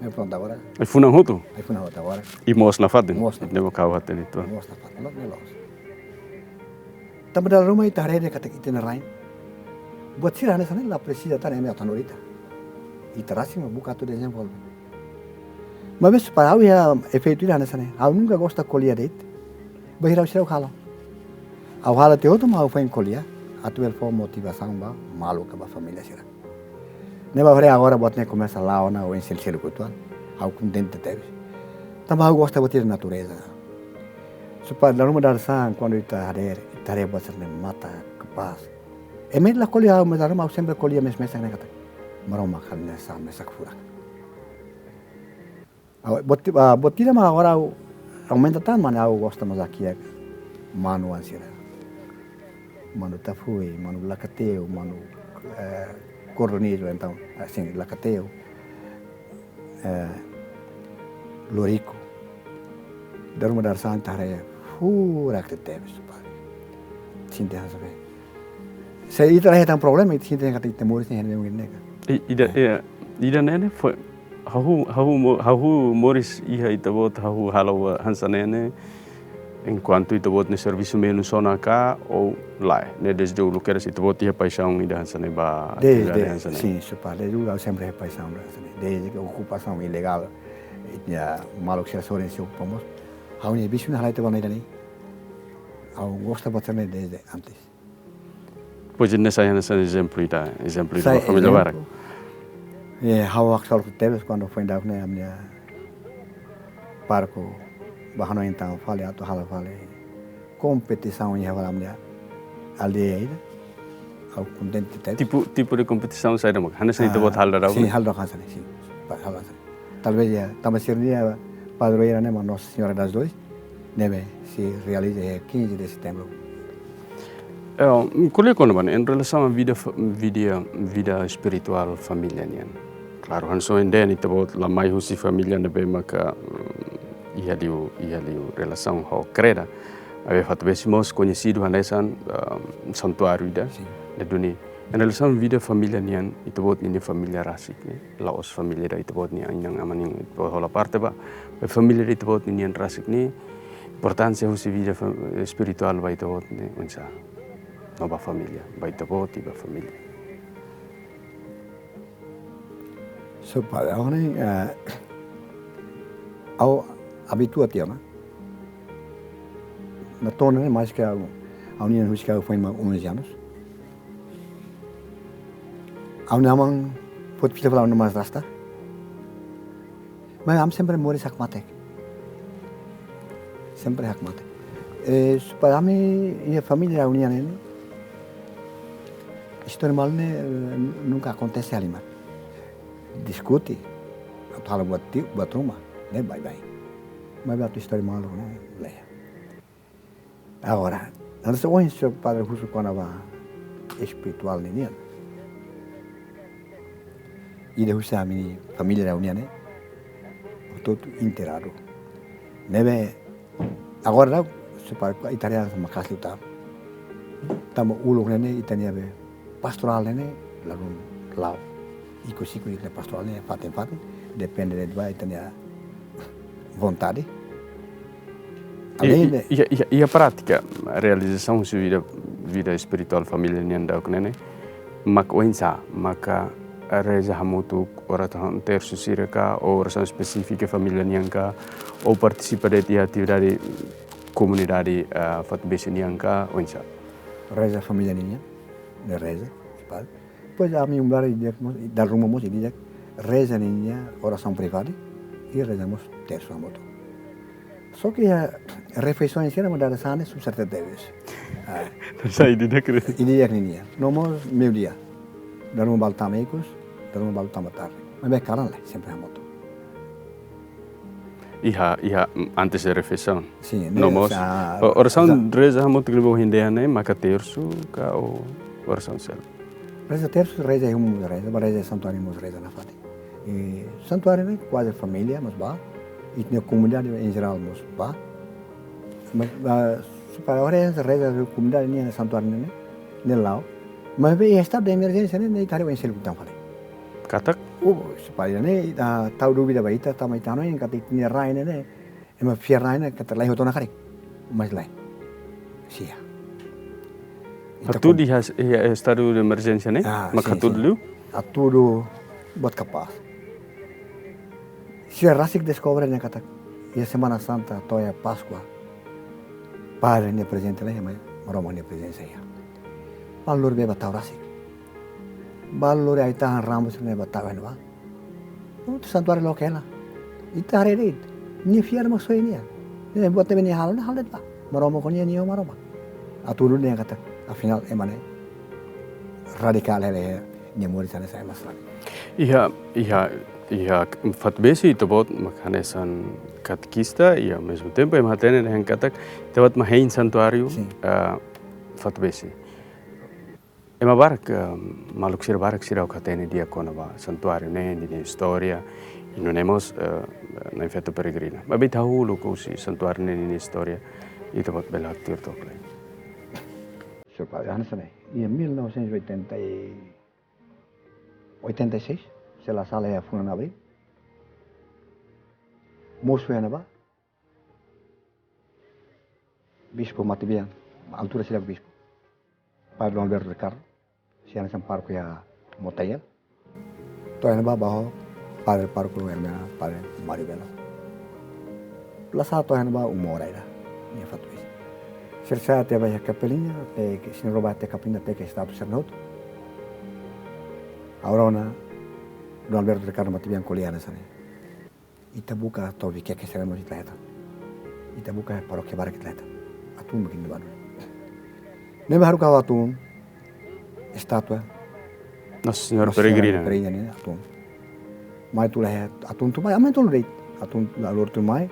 Ne'e prontu agora. Ai-funan hotu? Ai-funan hotu agora. I moos nafatin? Moos nafatin. Ne'e mak ha'u hatene uitoan. Moos nafatin, loos ne'e loos. Tanba dala ruma ita haree katak ita-nia rain. Buat sira hanesan ne'e la presiza tan ema atu hanorin ita. Ita rasik mak buka atu dezenvolve. Maibé para ha'u iha efeitu ida hanesan ne'e. Ha'u nunka gosta ko'alia de'it bainhira sira halo. Ha'u halo tiha hotu mak ha'u foin ko'alia atu bele fó motivasaun ba maluk ka ba família sira. Ne'ebé haree agora buat ne'e komesa la'o ona oin seluk-seluk uitoan. Ha'u kontente tebes. Tanba ha'u gosta buat ida natureza. Supaya dala ruma dadeer-saan kuandu ita hadeer, ita haree buat sira-ne'e matan, kapás. Ema la ko'alia, maibé dala ruma ha'u sempre ko'alia mesak-mesak ne'e katak Maromak halo nia sasán mesak furak. Ha'u, buat, ah, buat ida mak agora ha'u aumenta tan, mane ha'u gosta mós hakiak manu-oan sira. Manu Tafui, manu Lakateu, manu, eh, Cordonnizo, entaun, asin, Lakateu, eh, Loriku. Dala ruma dadeer-saan ita haree furak tebes, pá. Sente hanesan ne'e. Se ita la hetan problema, ita sente katak ita moris ne'e ne'e ka. I, ida, eh, ida ne'e ne'e foin, hahú, hahú mo-, hahú moris iha ita-boot, hahú halo buat hanesan ne'e ne'e, enkuantu ita-boot nia servisu menus ona ka, ou lae, ne'e desde uluk kedas ita-boot iha paixaun ida hanesan ne'e ba, Desde, atividade hanesan ne'e. Sin, se pá, desde uluk sempre iha paixaun hanesan ne'e. Desde ke okupasaun ilegál, ita-nia maluk sira sorin sei okupa mós. Ha'u-nia bisu ne'e halai tiha ona ida-ne'e. Ha'u gosta buat sira-ne'e desde antes. Pois ne'e sai hanesan ezemplu ida, ezemplu ida Sai ba família ezemplu. Barak. Eh, ha'u haksolok tebes kuandu foin daudauk ne'e ami-nia pároku ba hanoin tan fali atu halo fali kompetisaun iha fali ami-nia aldeia ida. Ha'u kontente tebes. Tipu, tipu de kompetisaun saida mak hanesan ita-boot Ah, halo daudaun? Sin, halo daudaun hanesan ne'e, sin. Ba halo hanesan ne'e. Talvés iha, tanba sira-nia padroeira ne'e mak Nossa Senhora das Dores, ne'ebé sei realiza iha quinze de setembro. Eh, ko'alia kona-ba ne'e, em relação à vida fa-, vida, vida espiritual família nian. Klaru, hanesan ohin dehan ita-boot la mai husi família ne'ebé maka, mm, iha liu, iha liu relasaun ho kreda. Maibé FATBESI mós koñesidu hanesan, ah, santuáriu ida. Sin. Ne'e duni. Em relação à vida família nian, ita-boot ninia família rasik ne'e. La'ós família ida ita-boot nia inan-aman nian ita-boot hola parte ba. Maibé família ida ita-boot nian rasik ne'e. Importánsia husi vida fam-, espirituál ba ita-boot ne'e oinsá? No ba família, ba ita-boot i ba família. So, pá, ha'u ne'e, eh, ha'u abitua tiha ona. Natoon ne'e, maske ha'u, ha'u-nia inan husik ha'u foin mak onze anos. Ha'u-nia aman foti fila fali ha'u-nia aman rasta. Maibé ami sempre moris hakmatek. Sempre hakmatek. Eh, supaya ami iha família ha'u-nian ne'e, istória malu ne'e, eh, nunka akontese halimar. Diskute, atu halo buat ti-, buat ruma, ne'e baibain. Maibé atu istória malu ne'e, lae. Agora, hanesan ohin señór padre husu kona-ba espirituál ninian. Ida husi ami família ha'u-nian ne'e, hotu-hotu enterradu. Ne'ebé, agora daudaun, se para ita haree hanesan maka'as liután. Tanba uluk ne'e ne'e, ita-nia be pastorál ne'e ne'e, ladún la'o. Ikus-ikus ita-nia pastorál ne'e, fatin-fatin, depende de ba ita-nia vontade. I, Além i, de iha, iha, iha prátika, realizasaun husi vida, vida espirituál família nian daudaun ne'e ne'e, mak oinsá, maka reza hamutuk orasaun tersu sira ka, ou orasaun espesífika família nian ka, ou partisipa de'it iha atividade komunidade, ah, FATBESI nian ka, oinsá? Reza família nian, ne'e reza, padre. Depois ami umdar ida mós, dala ruma mós ida, reza ninia orasaun privada, i reza mós tersu hamutuk. Só ke iha refeisaun sira mak dadeer-saan ne'e susar tebes. Ah, Sai ida kre. ida ninia. No mós meiudia. Dala ruma balu tama ikus, dala ruma balu tama tarde. Maibé kalan lae, sempre hamutuk. Iha, iha, mm, antes de refeisaun. Sin, No ne'e, mós. ah, O-, orasaun sa- reza hamutuk ne'ebé ohin dehan ne'e, maka tersu ka ou orasaun seluk? Reza tersu, reza iha uma mós reza, ba reza santuáriu mós reza nafatin. I santuáriu ne'e kuaze família mós ba, i ita-nia komunidade em jerál mós ba. Mas, ah, se para ora reza komunidade nian santuáriu ne'e, ne'e la'o. Maibé iha estadu de emerjénsia ne'e, ne'e ita haree oin seluk tan fali. Katak? Oh, supaya ne'e, ah, tau dúvida ba ita, tanba ita hanoin katak ita-nia rai ne'e, ema fiar rai ne'e katak laiha hotu ona karik. Mas lae. Sia. Ita hatudu kom- iha, iha estadu de emerjénsia ne'e? Ah, mak sin, hatudu sin. Liu? Hatudu buat kapás. Sira rasik deskobre ne'e katak iha Semana Santa to'o iha Páskua, Padre nia prezente laiha, mai Maromak nia prezensa iha. Balu lori bee ba tau rasik. Balu lori ai-tahan ramos ne'e ba tau iha ne'ebá. Prontu, santuáriu loke hela. Ita haree de'it. Nia fiar mak soe nia. Ne'e buat ne'ebé nia halo, nia halo de'it bá. Maromak ho nia, nia ho Maromak. Hatudu dehan katak, afinál, ema ne'e radikál hela iha nia moris hanesan ema seluk. Iha, iha, iha Fatbesi ita-boot mak hanesan katekista, i ao mesmo tempo ema hatene dehan katak ita-boot mak hein santuáriu, sin, ah, Fatbesi. Ema barak, eh, maluk sira barak seidauk hatene di'ak kona-ba santuáriu ne'e, ninia istória, i nune'e mós, eh, Na'in Feto Peregrina. Maibé ita hahú uluk husi santuáriu ne'e, ninia istória, ita-boot bele haktuir tok lai. Señór Padre, hanesan ne'e, iha mil novecentos e oitenta e, oitenta e seis, se la sala iha fulan abríl. Mosu iha ne'ebá. Bispu Matebian, altura seidauk bispu. Padre Dom Alberto Ricardo, sei hanesan pároku iha Mota-Ntian. To'o iha ne'ebá bá ho Padre Pároku Ermera, Padre Mário Belo. La sala to'o iha ne'ebá uma hora ida, iha Fatbesi. Sira sa'e tiha ba iha kapeliña, até ke, sira rona ba tiha kapeliña até ke estátua sira hotu. Agora ona, Dom Alberto Ricardo Matebian ko'alia hanesan ne'e. Ita buka to'o Vikeke sira mós ita la hetan. Ita buka parókia barak ita la hetan. Atún mak ita bá duni. Ne'ebé haruka ha'u atún estátua Nossa Senhora Peregrina. Nossa Senhora Peregrina ne'e atún. Mai tula iha atún tun mai, ami tun lori de'it. Atún la lori tun mai,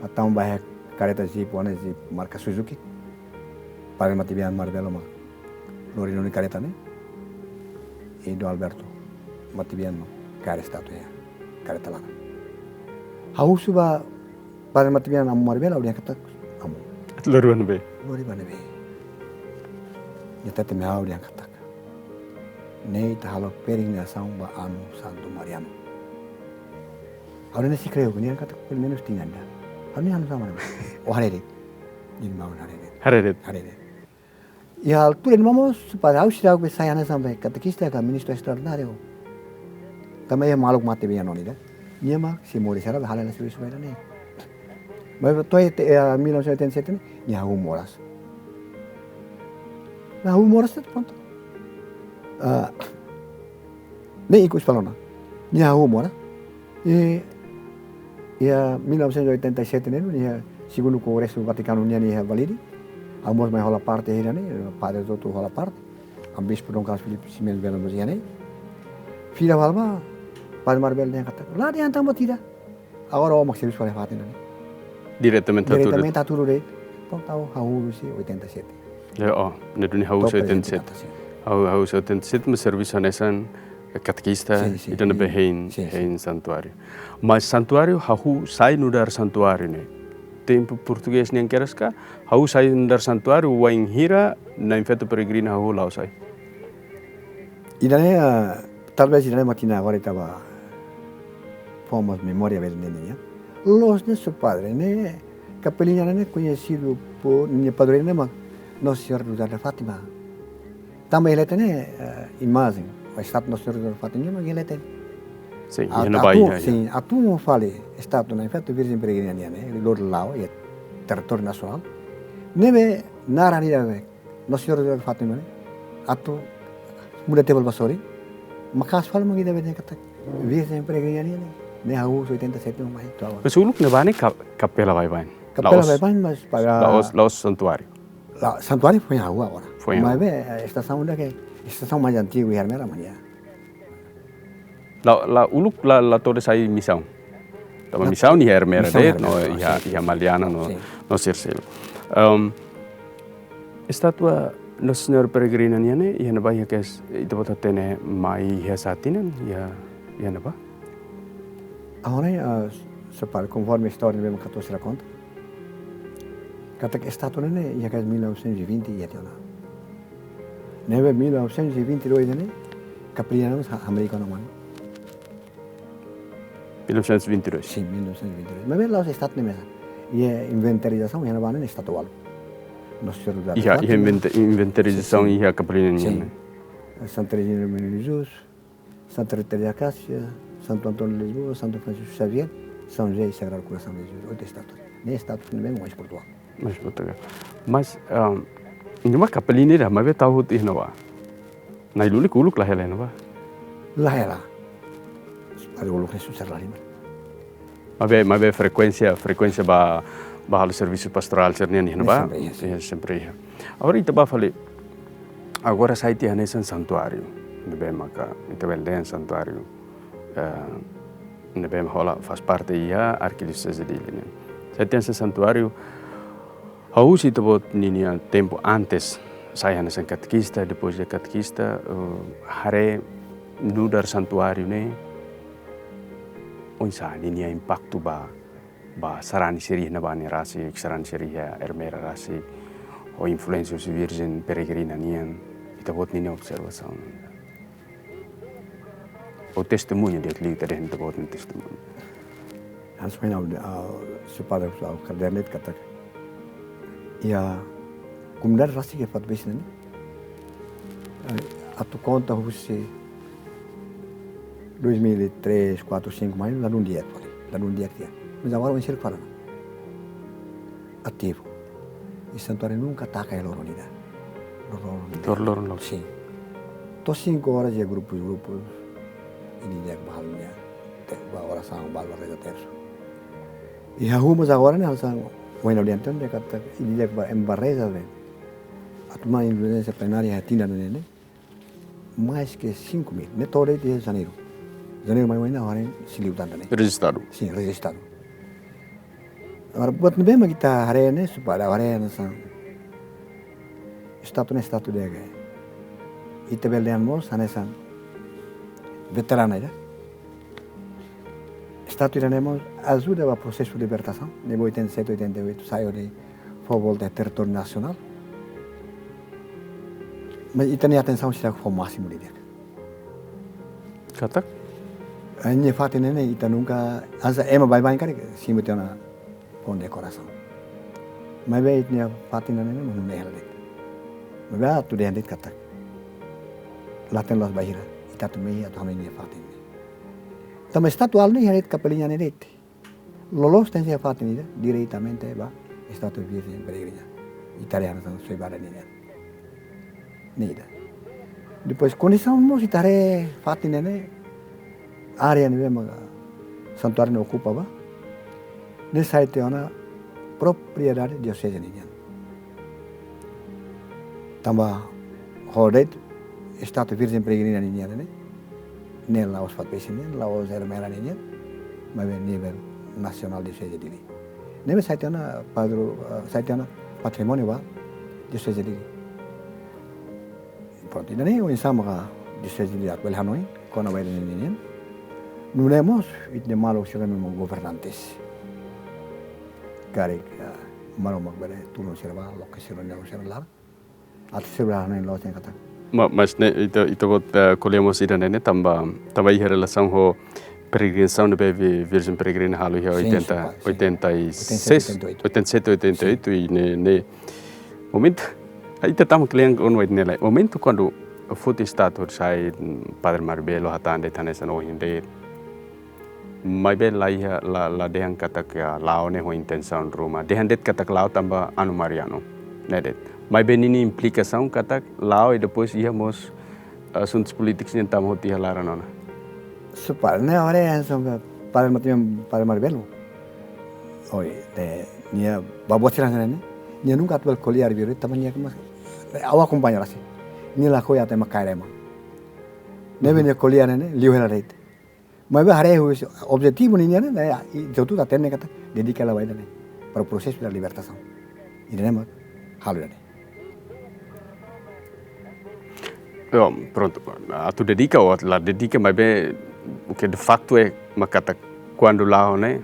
atu tama ba iha kareta jeep, wana jeep marka Suzuki. Padre Matebian, Mário Belo mak lori duni kareta ne'e. I Dom Alberto Matebian mak kaer estátua iha kareta laran. Ha'u husu ba Padre Matebian, amu Mário Belo, ha'u dehan katak, amu. Lori ba ne'ebé? Lori ba ne'ebé? Nia hatete mai ha'u dehan katak, ne'e ita halo peregrinasaun ba Anu Santu Mariano. Ha'u dehan sei kreu, nia dehan katak pelumenus tinan ida. Ha'u-nia anu sama ne'ebá. Oh, haree de'it. Nia dehan mak haree de'it. Haree de'it. Haree de'it. Iha altura ne'ebá mós, para ha'u seidauk bele sai hanesan katekista ka ministru estraordináriu. Tanba iha maluk Matebian ona ida. Nia mak sei moris sira bá halo hela servisu ba ida-ne'e. Mas to'o iha, eh, mil novecentos e oitenta e sete ne'e, nia hahú moras. Nia hahú moras, prontu. Ah, ne'e ikus fali ona. Nia hahú moras. I, iha mil novecentos e oitenta e sete ne'e, iha Segundu Kongresu Vatikanu nian iha Valide. Ha'u mós mai hola parte iha ne'e, padre hotu hola parte. Ami bispu Dom Carlos Filipe Ximenes Belo mós iha ne'e. Fila fali ba, Padre Mário Belo dehan katak, la dehan tan buat ida. Agora ó mak servisu fali iha fatin ne'e. Diretamente hatudu. Diretamente hatudu de'it. Prontu, ha'u husi oitenta e sete. Ya, oh, ne'e duni ha'u husi oitenta e sete. To'o prezente, sin. Ha'u, ha'u husi oitenta e sete, mas servisu hanesan katekista, sin, sin, ida ne'ebé hein, sin, sin, hein santuáriu. Mas santuáriu, hahú sai nu'udar santuáriu ne'e tempu portugés nian kedas ka, hahú sai nu'udar santuáriu wainhira Na'in Feto Peregrina hahú la'o sai. Ida-ne'e, ah, talvés ida-ne'e mak tinan agora ita bá fó mós memória ba ida-ne'e nian. Loos ne'e, señór padre, ne'e kapeliña ne'e koñesidu por, nia padroeira ne'e mak Nossa Senhora do Rosário de Fátima. Tanba iha leten ne'e, eh, imajen, estátua Nossa Senhora do Rosário de Fátima ne'e mak iha leten. Sin, ah, iha ne'ebá, atu, iha, iha. Sin, atu mo fali estátua Na'in Feto, Virjen Peregrina nian ne'e, lori la'o iha territóriu nasionál. Ne'ebé naran ida be Nossa Senhora de Fátima ne'e, atu muda tebel ba sorin, maka'as fali mak ida be dehan katak Virjen Peregrina nian ne'e, ne'e hahú husi oitenta e sete mai to'o agora. Mas uluk ne'ebá ne'e ka-, kapela baibain. Kapela baibain, mas para la'ós, la'ós santuáriu. La, santuáriu foin hahú agora. Foin hahú. Maibé, eh, estasaun ida ke, estasaun mais antigu iha Ermera mak ne'e. La, la, uluk la, la to'o de'it sai misaun. Tanba misaun iha Ermera de'it, no, iha, iha Maliana, no, no sira seluk. Em, estátua Nossa Senhora Peregrina nian ne'e, iha ne'ebá iha kedas, ita-boot hatene mai iha sá tinan, iha, iha ne'ebá? Agora, ah, señór padre, konforme istória ne'ebé mak ha'u sei konta, katak estátua ne'e, iha kedas mil novecentos e vinte iha tiha ona. Ne'ebé mil novecentos e vinte e dois ne'e, kapeliña ne'e mós ha-, hamriik ona mane. Mil novecentos e vinte e dois. Sin, mil novecentos e vinte e dois. Maibé la'ós estátua ne'e mesak. Iha inventarizasaun iha ne'ebá ne'e estátua ualu. Nos Serra da Iha, iha Renato, inventa- inventarizasaun Sin, sin. Iha Capelina nian Sin. Ne'e. Santa Terezinha de Menino Jesus, Santa Rita de Acácia, Santo António de Lisboa, Santo Francisco Xavier, São José e Sagrado Coração de Jesus. Oito estátuas. Ne'e estátua ne'ebé mais Portugal. Mais Portugal. Mas, um, iha ne'ebá Capelina ida, maibé tau hotu iha ne'ebá. Nai lulik uluk la hela iha ne'ebá. La hela. Para uluk ne'e susar la lima. Maibé, maibé frekuénsia, frekuénsia ba, ba halo servisu pastorál sira-nian iha ne'ebá. Sempre iha, sin. Iha, sempre iha. Agora ita bá fali, agora sai tiha hanesan santuáriu. Ne'ebé maka, ita bele dehan santuáriu. Eh, ne'ebé hola faz parte iha Arkidioseze Dili ne'e. Sai tiha hanesan santuáriu, ha'u husu ita-boot ninia tempu antes, sai hanesan katekista, depois de katekista, eh, haree nu'udar santuáriu ne'e, oinsá ninia impaktu ba, ba sarani sira iha ne'ebá ne'e rasik, sarani sira iha Ermera rasik, ho influénsia husi Virjen Peregrina nian, ita-boot ninia observasaun. Ou testemuña, di'ak liu ita dehan ita-boot nia testemuña. Hanesan ohin ha'u, ah, se padre ha'u hakarak dehan de'it katak. Iha komunidade rasik iha fatin besik ne'e. Eh, atu konta husi dois mil e três, quatro, cinco mai, ladún di'ak fali. Ladún di'ak tiha. Mas agora oinsá fali. Ativu. I santuáriu nunka taka iha loron ida. Loron ida. Loron, loron, loron. Sin. To'o cinco horas iha grupus, grupus. Ida-idak bá halo nia. Te, bá orasaun, bá reza tersu. I hahú mós agora ne'e hanesan, ohin ha'u dehan tan de'it katak, ida-idak bá, ema bá reza, be. Atu mai induljensia plenária iha tinan ne'e ne'e. Mais que cinco mil. Ne'e to'o de'it iha Janeiru. Janeiru mai ohin ne'e, agora sei liu tan ne'e. Rejistadu. Sin, rejistadu. Agora, buat ne'ebé mak ita haree ne'e, se padre haree hanesan. Estátua ne'e estátua di'ak. Ita bele dehan mós hanesan veterana ida. Estátua ida-ne'e mós ajuda ba prosesu libertasaun. Ne'ebé oitenta e sete, oitenta e oito, sai hodi fó volta iha territóriu nasionál. Mas ita-nia atensaun seidauk fó másimu didi'ak. Katak? Nia fatin ne'e ne'e ita nunka, hanesan ema baibain karik simu tiha ona kondekorasaun. Maibé ita-nia fatin ne'e ne'e mós nune'e hela de'it. Maibé atu dehan de'it katak. Leten loos bainhira, ita atu mehi atu hanoin nia fatin ne'e. Tanba estátua ne'e iha de'it Capelina ne'e de'it. Loloos tenke iha fatin ida, diretamente ba estátua Virjen Peregrina. Ita haree hanesan soe-badak nian. Ne'e ida. Depois kondisaun mós ita haree fatin ne'e ne'e, área ne'ebé mak santuáriu ne'e okupa ba. Ne'e sai tiha ona propriedade dioseze nian. Tanba ho de'it estátua Virjen Peregrina nian ne'e. Ne'e la'ós fatin besik nian, la'ós Ermera nian. Maibé nivel nasionál dioseze Dili. Ne'ebé sai tiha ona padru, eh, sai tiha ona patrimóniu ba dioseze Dili. Prontu, ida-ne'e oinsá maka dioseze Dili atu bele hanoin kona-ba ida-ne'e nian. Nune'e mós, ita-nia maluk sira ne'e mós governantes. Karik, eh, maluk mak bele tulun sira ba, loke sira-nia oan sira laran. Atu sira bele hanoin loos dehan katak. Ma, mas ne'e, ita, ita-boot, eh, ko'alia mós ida-ne'e ne'e, tanba, tanba iha relasaun ho peregrinasaun ne'ebé vi-, Virjen Peregrina halo iha Sin, oitenta, sin, sin. oitenta e seis, Oitenta e sete, oitenta e oito. Oitenta e sete, oitenta e oito, i ne'e, ne'e momentu, ita tama kle'an on wait ne'e lai. Momentu kuandu foti estátua sai, mm, Padre Mário Belo hatán de'it hanesan ohin de'it. Maibé la iha, la, la dehan katak la'o ne'e ho intensaun ruma. Dehan de'it katak la'o tanba anu Mariano. Ne'e de'it. Maibé ninia implikasaun katak la'o i depois iha mós asuntus polítikus nian tama hotu iha laran ona. Su padre ne'e agora hanesan Padre Martinho, Padre Mário Belo. Oi, ne'e, nia ba buat sira hanesan ne'e. Nia nunka atu bele ko'alia arbiru, tanba nia kema, ha'u akompaña rasik. Nia lakohi atu ema kaer ema. Ne'ebé nia ko'alia ne'e ne'e, liu hela de'it. Maibé haree husi objetivu nian ne'e, ne'e, i hotu-hotu hatene katak dedika hela ba ida-ne'e. Para prosesu da libertasaun. Ida-ne'e mak halo ida-ne'e. Yo, prontu, atu dedika ou la dedika, maibé o que de facto é mak katak kuandu la'o ne'e,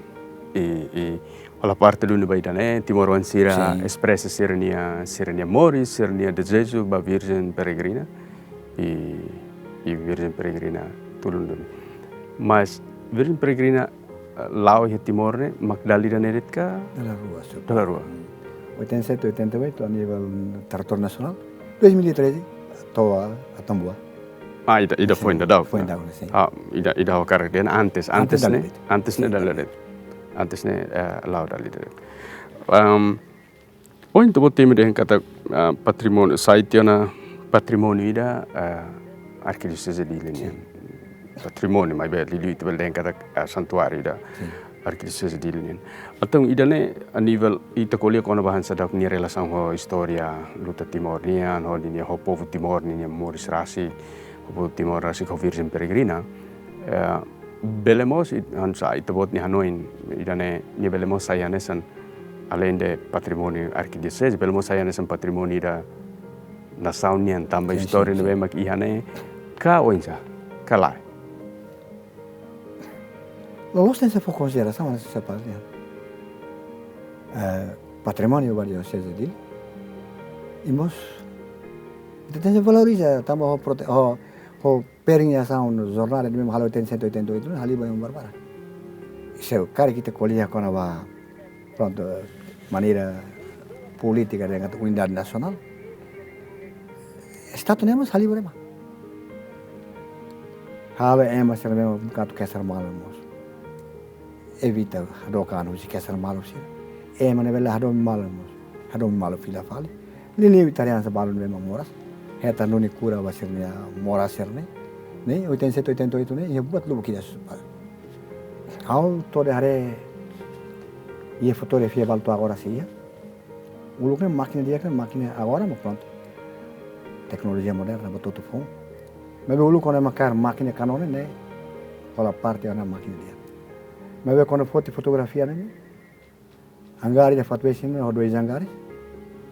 i, i, hola parte duni ba ida-ne'e, timoroan sira Sin. Espresa sira-nia, sira-nia moris, sira-nia dezeju ba Virjen Peregrina, i, i Virjen Peregrina tulun duni. Mas Virjen Peregrina la'o iha Timor ne'e, mak dala ida ne'e de'it ka? Dala rua, so. Dala rua. Hmm. Oitenta e sete, oitenta e oito, a nível território nacional. Dois mil e treze, to'o Atambua. Ah, ida, ida foin daudauk, foin daudauk, sin. Ah, ida, ida ha'u hakarak dehan antes, antes ne'e, antes ne'e dala ida de'it. Antes ne'e, eh, la'o dala ida de'it. Ehm, ohin ita-boot temi dehan katak, ah, patrimóniu, site ona patrimóniu ida, ah, Arkidioseze Dili nian. Sin. Patrimóniu, maibé liuliu ita bele dehan katak, ah, santuáriu ida. Sin. Arkidioseze Dili nian. Entaun ida-ne'e a nivel ita ko'alia kona-ba hanesan daudauk nia relasaun ho istória luta Timor nian, ho ninia, ho povu Timor ninia moris rasik, ho povu Timor rasik ho Virjen Peregrina. Eh, bele mós it-, hanesan ita-boot nia hanoin ida-ne'e, nia bele mós sai hanesan, além de patrimóniu arkidioseze, bele mós sai hanesan patrimóniu ida nasaun nian, tanba istória ne'ebé mak iha ne'e, ka oinsá, ka lae. Loloos tenke fó konsiderasaun, hanesan sá, eh, patrimóniu ba Dioseze Dili. I mós, ita tenke valoriza, tanba ho prote-, ho, ho perennizasaun jornada ne'ebé mak halo iha oitenta e sete, oitenta e oito, ne'e halo ba ema barbarak. Se karik ita ko'alia kona-ba, prontu, maneira polítika dehan katak unidade nasionál. Estatu ne'e mós halo ba ema. Halo ema sira ne'ebé mak atu keser malu mós. Evita hadook an husi keser malu sira. Ema ne'ebé la hadomi malu mós, hadomi malu fila fali. Liuliu ita-nia hanesan balun ne'ebé mak moras. Hetan duni kura ba sira-nia moras sira-ne'e. Ne'e, oitenta e sete, oitenta e oito ne'e, iha buat lubuk ida, Su Padre. Ha'u to'o haree, iha fotografia balu to'o agora sei iha. Uluk ne'e mákina di'ak, ne'e mákina agora mak prontu. Teknolojia moderna, buat hotu foun. Maibé uluk kuandu ema kaer mákina kanone ne'e, hola parte ona mákina di'ak. Maibé kuandu foti fotografia ne'e, hangar ida fatues ne'e, ho dois hangares.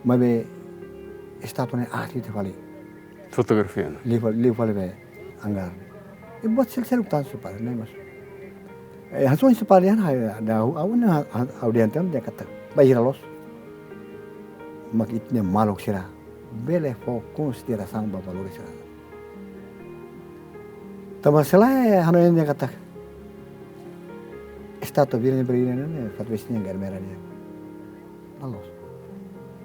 Maibé estatu ne'e aat ida fali. Fotografia ne'e. Liu fali, liu fali be hangar. I buat sel-, seluk tan, Su Padre, ne'e mós. Eh, hanesan Su Padre dehan, ha, da, ha'u, ha'u ne'e, ha, ha, ha'u dehan tan, dehan katak, bainhira loos, mak ita-nia maluk sira bele fó konsiderasaun ba valór sira. Tanba se lae, hanoin dehan katak, estátua Virjen Peregrina ne'e, fatues nian, gairmera nian. La'ós.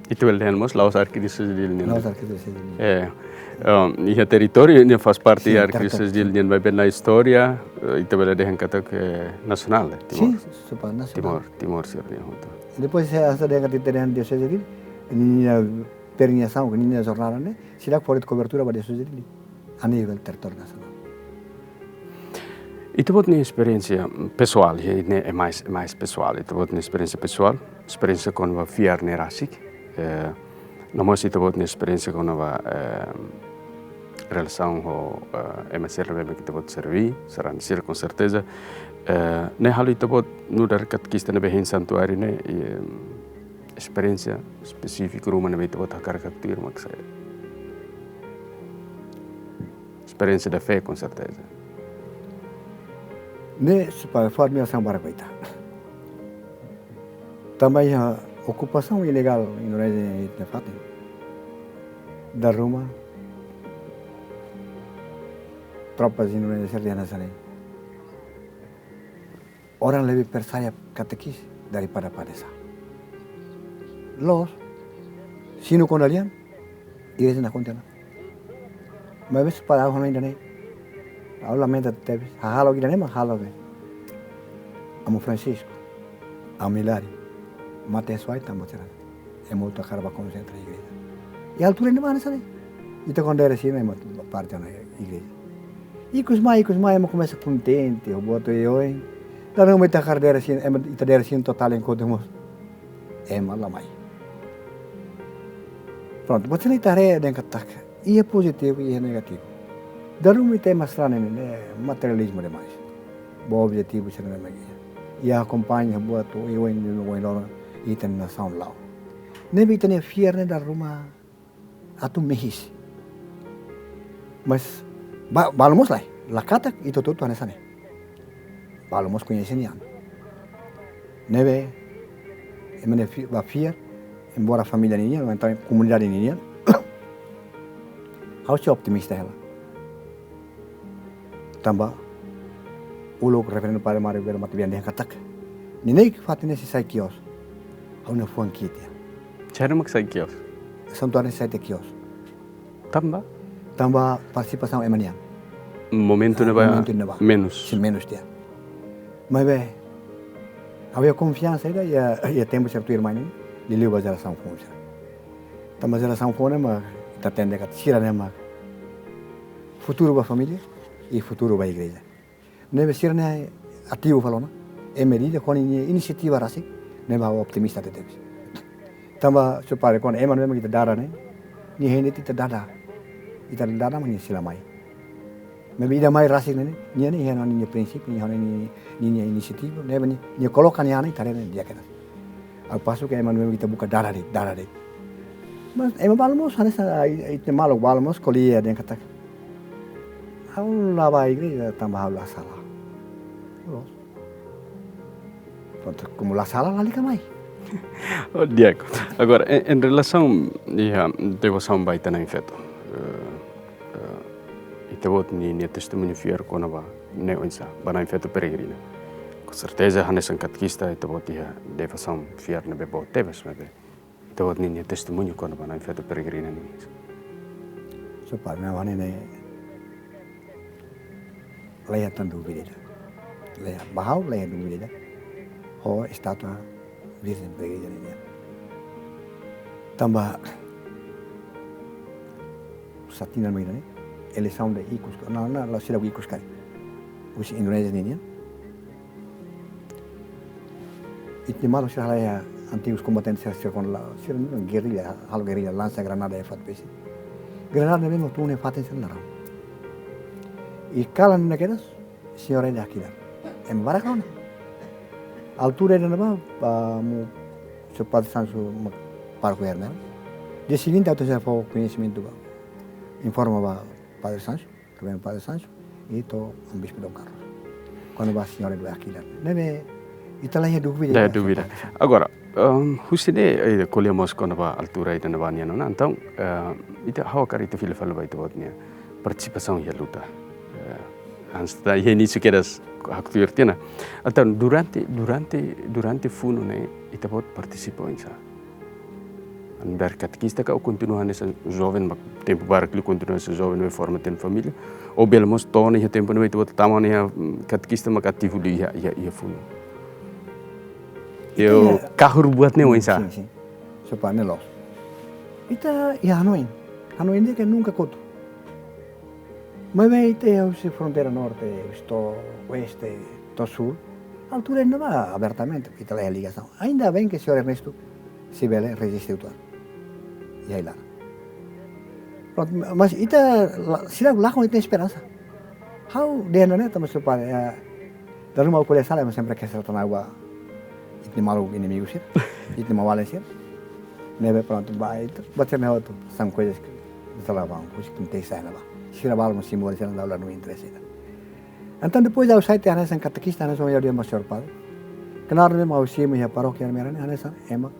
Ita bele dehan mós la'ós Arkidioseze Dili nian. La'ós Arkidioseze Dili nian. Eh, um, iha territóriu ne'e faz parte, sin, iha Arkidioseze Dili nian, maibé iha istória, eh, ita bele dehan katak nasionál, eh, Timor. Sin, Su Padre, nasionál. Timor, Timor sira-nian hotu. Depois se asa dehan katak ita dehan Dioseze Dili, ninia perennizasaun, ninia jornada ne'e, seidauk fó de'it kobertura ba Dioseze Dili a nivel territóriu nasionál. Ita-boot nia esperiénsia pesoál, ya, ne'e é mais, é mais pesoál. Ita-boot nia esperiénsia pesoál, esperiénsia kona-ba fiar ne'e rasik. Eh, no mós ita-boot nia esperiénsia kona-ba, eh, relasaun ho, eh, ema sira ne'ebé ita-boot serví, sarani sira, com certeza. Eh, ne'e halo ita-boot nu'udar katekista ne'ebé hein santuáriu ne'e, eh, esperiénsia espesífiku ruma ne'ebé ita-boot hakarak haktuir mak saida? Esperiénsia da fé, com certeza. Ne'e, Su Padre, fó admirasaun barak ba ita. Tanba iha okupasaun ilegál Indonézia iha ita-nia fatin, dala ruma tropas Indonézia sira dehan hanesan ne'e: Orang lebih percaya katekis daripada padesa. Loos, sinu kona lian, igreja na konta na. Maibé Su Padre, ha'u hanoin ida-ne'e, ha'u lamenta tebes, hahalok ida-ne'e mak halo be Amu Francisco, Amu Hilário, mate suai tanba sira, ema hotu hakarak bá konsentra igreja. Iha altura ne'ebá hanesan ne'e, ita kuandu daerah sira ne'e ema parte ona igreja. Ikus mai, ikus mai, ema komesa kontente, ho buat oioin. Dala ruma ita hakarak daerah sira, ema, ita daerah sira totál enkontru mós ema la mai. Prontu, buat sira-ne'e ita haree dehan katak iha pozitivu, iha negativu. Dala ruma ita ema sira-ne'e ne'e materializmu demais. Ba objetivu sira-ne'e mak iha. Iha akompaña buat oioin, oioin loron, ita-nia nasaun la'o. Ne'ebé ita-nia fiar ne'e dala ruma atu mehis. Mas ba-, balu mós lae, la katak ita hotu-hotu hanesan ne'e. Balu mós koñese nia an. Ne'ebé, ema ne'e fi-, ba fiar, embora família ninian, entaun komunidade ninian, ha'u sei optimista hela. Tanba Uluk Reverendu Padre Mário Belo Matobian dehan katak, neineik fatin ne'e sei sai kios, ha'u-nia fuan ki'ik tiha. Sira mak sai kios? Santuáriu ne'e sai tiha kios. Tanba? Tanba partisipasaun ema nian. Momentu ne'ebá, momentu ne'ebá menus. Sin, menus tiha. Maibé, ha'u iha konfiansa ida, iha, iha tempu sira tuirmai ne'e, liuliu ba jerasaun foun sira. Tanba jerasaun foun ne'e mak ita hatene katak sira ne'e mak futuru ba família i futuru ba igreja. Ne'ebé sira ne'e ativu fali ona, ema ida-idak ho ninia inisiativa rasik, ne'ebé ha'u optimista tebetebes. Tanba se para kuandu ema ne'ebé ita dada ne'e, nia hein de'it ita dada. Ita dada mak nia sei la mai. Maibé ida mai rasik ne'e, nia ne'e iha ona ninia prinsípiu, nia iha ona ninia, ninia inisiativa, ne'ebé nia, nia koloka nia an iha ita-nia di'ak kedas. Ha'u pasu ke ema ne'ebé ita buka dada de'it, dada de'it. Mas ema balu mós hanesan, ai, ai, ita-nia maluk balu mós ko'alia dehan katak, ha'u la bá igreja tanba ha'u la sala. Loos. Prontu, komu la sala, lalika mai. Oh, di'ak. Agora, em, em relasaun iha devosaun ba ita-nia Na'in Feto, eh, eh, ita-boot nia, nia testemuñu fiar kona-ba ne'e oinsá, ba Na'in Feto peregrina. Com certeza, hanesan katekista, ita-boot iha devosaun fiar ne'ebé boot tebes, maibé ita-boot nia, nia testemuñu kona-ba Na'in Feto peregrina ne'e. Só para, ne'e, ne'e, la iha tan dúvida ida. La iha, ba ha'u la iha dúvida ida. Ho estátua Virjen peregrina nian. Tanba sá tinan mai ne'e, eleisaun de ikus, na, na, la sira ikus karik. Husi Indonézia ninian. Ita-nia maluk sira halai iha antigus kombatente sira, sira kuandu la, sira gerrilla, halo gerrilla, lansa granada iha fatin pesi. Granada ne'e mak tun iha fatin sira laran. I kalan ne'e kedas, señór ida hakilar. Ema barak rona. Altura ida ne'ebá, ba, mu, señór Padre Sancho, mak pároku iha ne'e. Dia seguinte, ha'u tenke fó koñesimentu ba. Informa ba Padre Sancho, Reverendu Padre Sancho, i to'o Bispu Dom Carlos. Kona-ba señór ida hakilar. Ne'ebé, ita la iha dúvida. La iha dúvida. Agora, ehm, husi ne'e, eh, ko'alia mós kona-ba altura ida ne'ebá nian ona. Entaun, eh, ita ha'u hakarak ita fila fali ba ita-boot nia partisipasaun iha luta. Eh, antes ita iha inísiu kedas haktuir tiha ona. Entaun, durante, durante, durante funu ne'e, ita-boot partisipa oinsá? Hanesan katekista ka ou kontinua hanesan joven, mak tempu barak liu kontinua hanesan joven, ne'ebé forma tiha ona família. Ou bele mós to'o ona iha tempu ne'ebé ita-boot tama ona iha, mm, katekista mak ativu liu iha, iha, iha funu. Ita iha kahur buat ne'e oinsá? Sin, sin. Só para ne'e loos. Ita iha hanoin. Hanoin ida ke nunka kotu. Maibé ita iha husi fronteira norte, husi to'o oeste, to'o súl. Altura ne'ebá abertamente, ita la iha ligasaun. Ainda bem ke señór Ernesto sei bele reziste uitoan. Iha ai-laran. Prontu, mas ita la, sira lakon ita-nia esperansa. Ha'u dehan ne'e tanba se para, eh, dala ruma ha'u ko'alia sala, mas sempre ke sala tana ba ita-nia maluk inimigu sira, ita-nia maun-alin sira. Ne'ebé prontu, ba ita, ba sira ne'e hotu, são coisas que ita la bá, coisas que não tem saída ba. Sira balu mós simu sira la, la no interesse ida. Entaun depois ha'u sai tiha hanesan katekista, hanesan ha'u dehan ba señór padre. Knaar ne'e mak ha'u simu iha parókia ne'e, hanesan ema,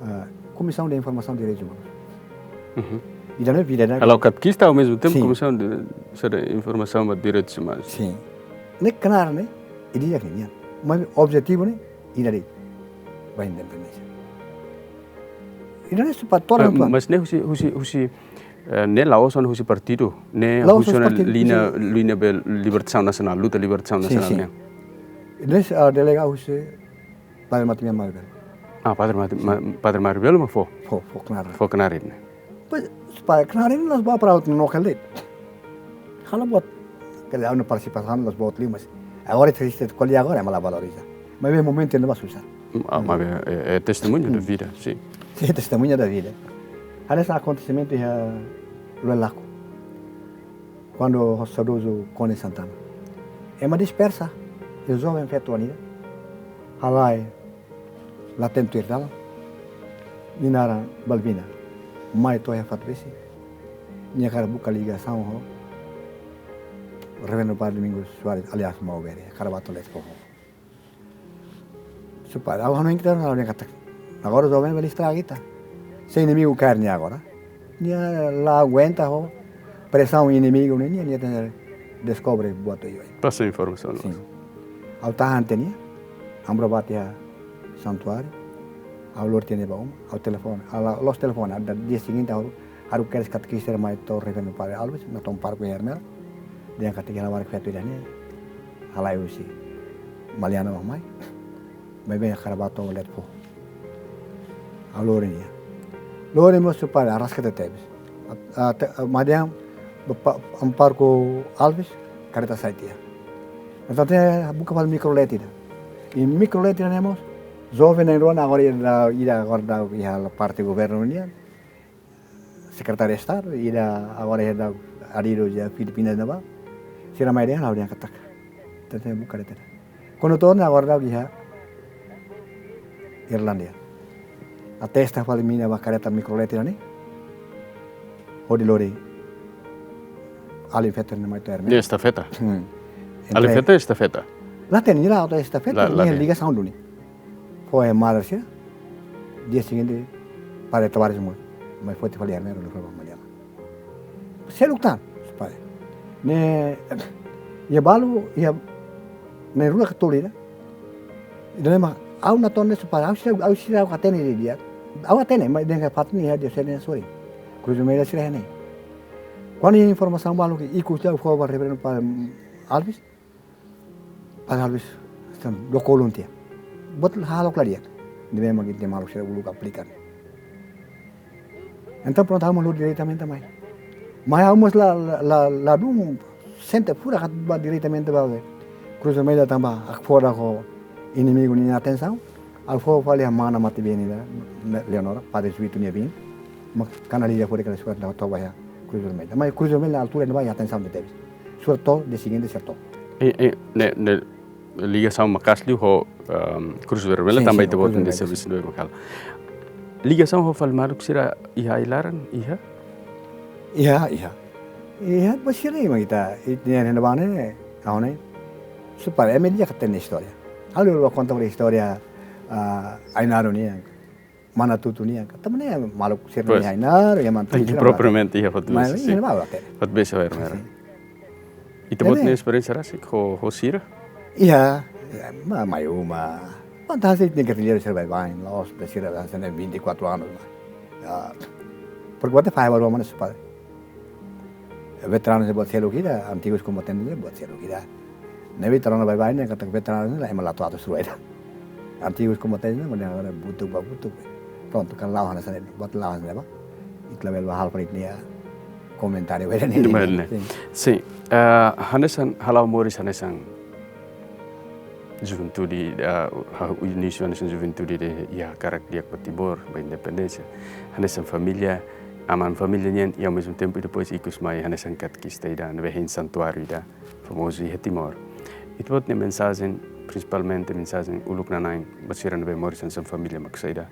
ah, Komisaun de Informasaun Direitus Umanus. Uhum. Ida-ne'e vida, ne'e? Halo katekista, ao mesmo tempo, sin, Komisaun de, de Informasaun ba Direitus Umanus. Sin. Ne'e knaar ne'e, ida-ne'e nian. Mas objetivu ne'e, ida de'it. Ba independénsia. Ida-ne'e se para toda. Eh, mas ne'e husi, husi, husi, eh, ne'e la'ós ona husi partidu, ne'e la'ós husi ona partidu, liña, husi liña be libertasaun nasionál, luta libertasaun nasionál, sin, sin, ne'e. Ne'e, ah, delega husi Padre Matobian Mário Belo. Ah, Padre Mate-, sin, Ma-, Padre Mário Belo mak fó? Fó, fó knaar. Fó knaar ne'e. Pois, para knaar ne'e la'ós ba para outro no kaldeit. Halo buat, quer dizer, ha'u-nia partisipasaun la'ós buat liu, mas agora ita, ita ko'alia agora, ema la valoriza. Maibé momentu ne'ebá susar. Ah, maibé, eh, eh, testemuñu da vida, sin. Sin, testemuñu da vida. Hanesan akontesimentu iha Luelaco. Kuandu ho saudozu Kone Santana. Ema dispersa, iha joven feto ida. Halai, la hatene tuir dalan. Nia naran Balbina. Mai to'o iha fatin pesi. Nia hakarak buka ligasaun ho Reverendu Padre Domingos Soares, alias Maubere. Hakarak bá to'o Lesko ho. Supaya ha'u hanoin katak, ha'u hanoin katak. Agora joven bele estraga ita. Se inimigu kaer nia agora. Nia la aguenta ho presaun inimigu ne'e, nia, nia tenke deskobre buat oioin. Pasa informasaun. Sin. Ha'u tahan tiha ne'e, Ambro bá tiha santuáriu, ha'u lori tiha ne'e ba uma, ha'u telefone, ha'u la-, loos telefone, ha'u, dia seguinte ha'u, ha'u kedas katekista mai to'o Reverendo Padre Alves, natoon pároku iha Ermera, dehan katak iha labarik feto ida-ne'e halai husi Maliana mak mai, maibé hakarak bá to'o Letpo. Ha'u lori nia. Lori mós su padre, arraska tebetebes. A, a, te-, a, mai dehan, ba pa-, amu pároku Alves, karreta sai tiha. Entaun tenke buka fali mikrolet ida. I mikrolet ida-ne'e mós, joven na'in-rua ne'e agora ida, ida agora daudaun iha parte governu nian, sekretáriu estadu, ida agora ida daudaun adido iha Filipinas ne'ebá. Sira mai dehan, ha'u dehan katak. Tenke buka karreta ida. Kondutór ne'e agora daudaun iha Irlandia. Atesta fali mina ba karreta mikrolet ida-ne'e. Hodi lori alin feto ne'e mai to'o Ermera. Ne'e estafeta. Hmm. Alin feto estafeta. La hatene, la hatene estafeta, la, la hatene. Ligasaun duni. Fó iha mala sira. Dia seguinte, Padre Tavares mós. Mai foti fali Ermera, lori fali ba Maliana. Seluk tan, su padre. Ne'e, iha balu, iha, ne'e rua ka tolu ida. Ida-ne'e mak, ha'u natoon ne'e su padre, ha'u seidauk, ha'u seidauk hatene didi'ak. Ha'u hatene, maibé dehan katak fatin iha dia seren sori. Cruz Vermelha sira iha ne'e. Kuandu iha informasaun balu ke ikus ha'u fó ba Reverendo Padre Alves, Padre Alves, entaun, dokolun tiha. Buat hahalok la di'ak. Ne'ebé mak ita maluk sira uluk aplika. Entaun prontu, ha'u mós lori diretamente mai. Mai ha'u mós la, la, la, ladún sente furak atu bá diretamente ba Cruz Vermelha tanba ha'u fó daudaun ho inimigu nia atensaun. Ha'u fó fali iha mana matebian ida, Leonora, Padre Jesuita nia biin. Mak kanaliza fora kala surat daudaun to'o ba iha Cruz Vermelha. Maibé Cruz Vermelha altura ne'ebá iha atensaun tebes. Surat to'o, dia seguinte sira to'o. E, e, ne'e, ne'e ligasaun maka'as liu ho, ehm, Cruz Vermelha. Sin, tanba sin, ita-boot Cruz Vermelha, servisu sin. Ne'ebé mak halo. Ligasaun ho fali maluk sira iha ai-laran, iha? Iha, iha. Iha, ba sira ne'e mak ita, ita-nia ne'ebá ne'e, ha'u ne'e. Su padre, ema di'ak hatene istória. Ha'u la konta fali istória, ah, Ainaro nian. Mana Tutu nian, ka. Tanba ne'e maluk sira, pois, ne'e Ainaro, iha Mana Tutu, tenke sira propriamente, iha Fatusi, mas, sin. Iha ne'ebá, oke. Fatusi, Ermera. Sin. Ita-boot, ne'e, nia esperiénsia rasik ho, ho sira? Iha, iha, ma-, mai uma. Fantástiku, ne'e gerrillleiru sira baibain, la'ós, be sira hanesan ne'e vinte e quatro anos, mas. Ya. Porque buat ne'e fahe balu mana su padre. Veteranu ne'e buat seluk ida, antigus kombatente ne'e buat seluk ida. Ne'e veteranu baibain ne'e katak veteranu ne'e la ema la atu atu suru ida. Antigus kombatente ne'e, maibé agora butuk ba butuk. Prontu, kan la'o hanesan ne'e, buat la'o hanesan ne'e ba. Ita labele ba halo fali nia komentáriu ida-ne'e. Benar, ne'e. Sin. Sin, eh, hanesan hala'o moris hanesan juventude, ah, ha-, inísiu hanesan juventude ida iha hakarak di'ak ba Timor, ba independénsia. Hanesan família, aman família nian, i ao mesmo tempo, i depois ikus mai hanesan katekista ida, ne'ebé hein santuáriu ida, famozu iha Timor. Ita-boot nia mensajen, prinsipalmente mensajen uluk nanain, ba sira ne'ebé moris hanesan família mak saida.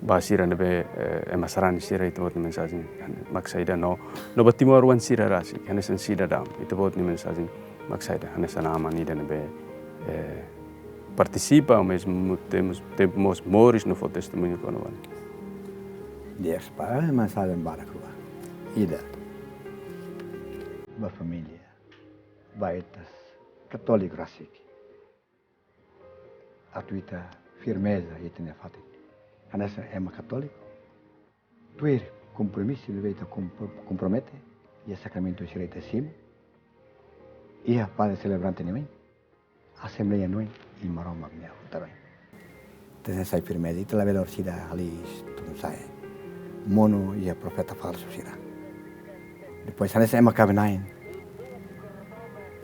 Ba sira ne'ebé, eh, ema sarani sira, ita-boot nia mensajen mak saida no, no ba timoroan sira rasik, hanesan sidadaun, ita-boot nia mensajen mak saida, hanesan aman ida ne'ebé, eh, partisipa, ao mesmo tempo, tempo mós moris no fó testemuñu kona-ba ne'e. Di'ak, su padre, mensajen barak rua. Ida. Ba família. Ba ita katóliku rasik. Atu ita firmeza iha ita-nia fatin. Hanesan ema katóliku. Tuir kompromisu ne'ebé ita kompro-, kompromete, iha sakramentu sira ita simu, iha padre selebrante nian oin, asembleia nian oin, i Maromak nia futar oin. Ita sai firmeza, ita labele orsida halis tun sai. Monu iha profeta falsu sira. Depois hanesan ema kaben-na'in.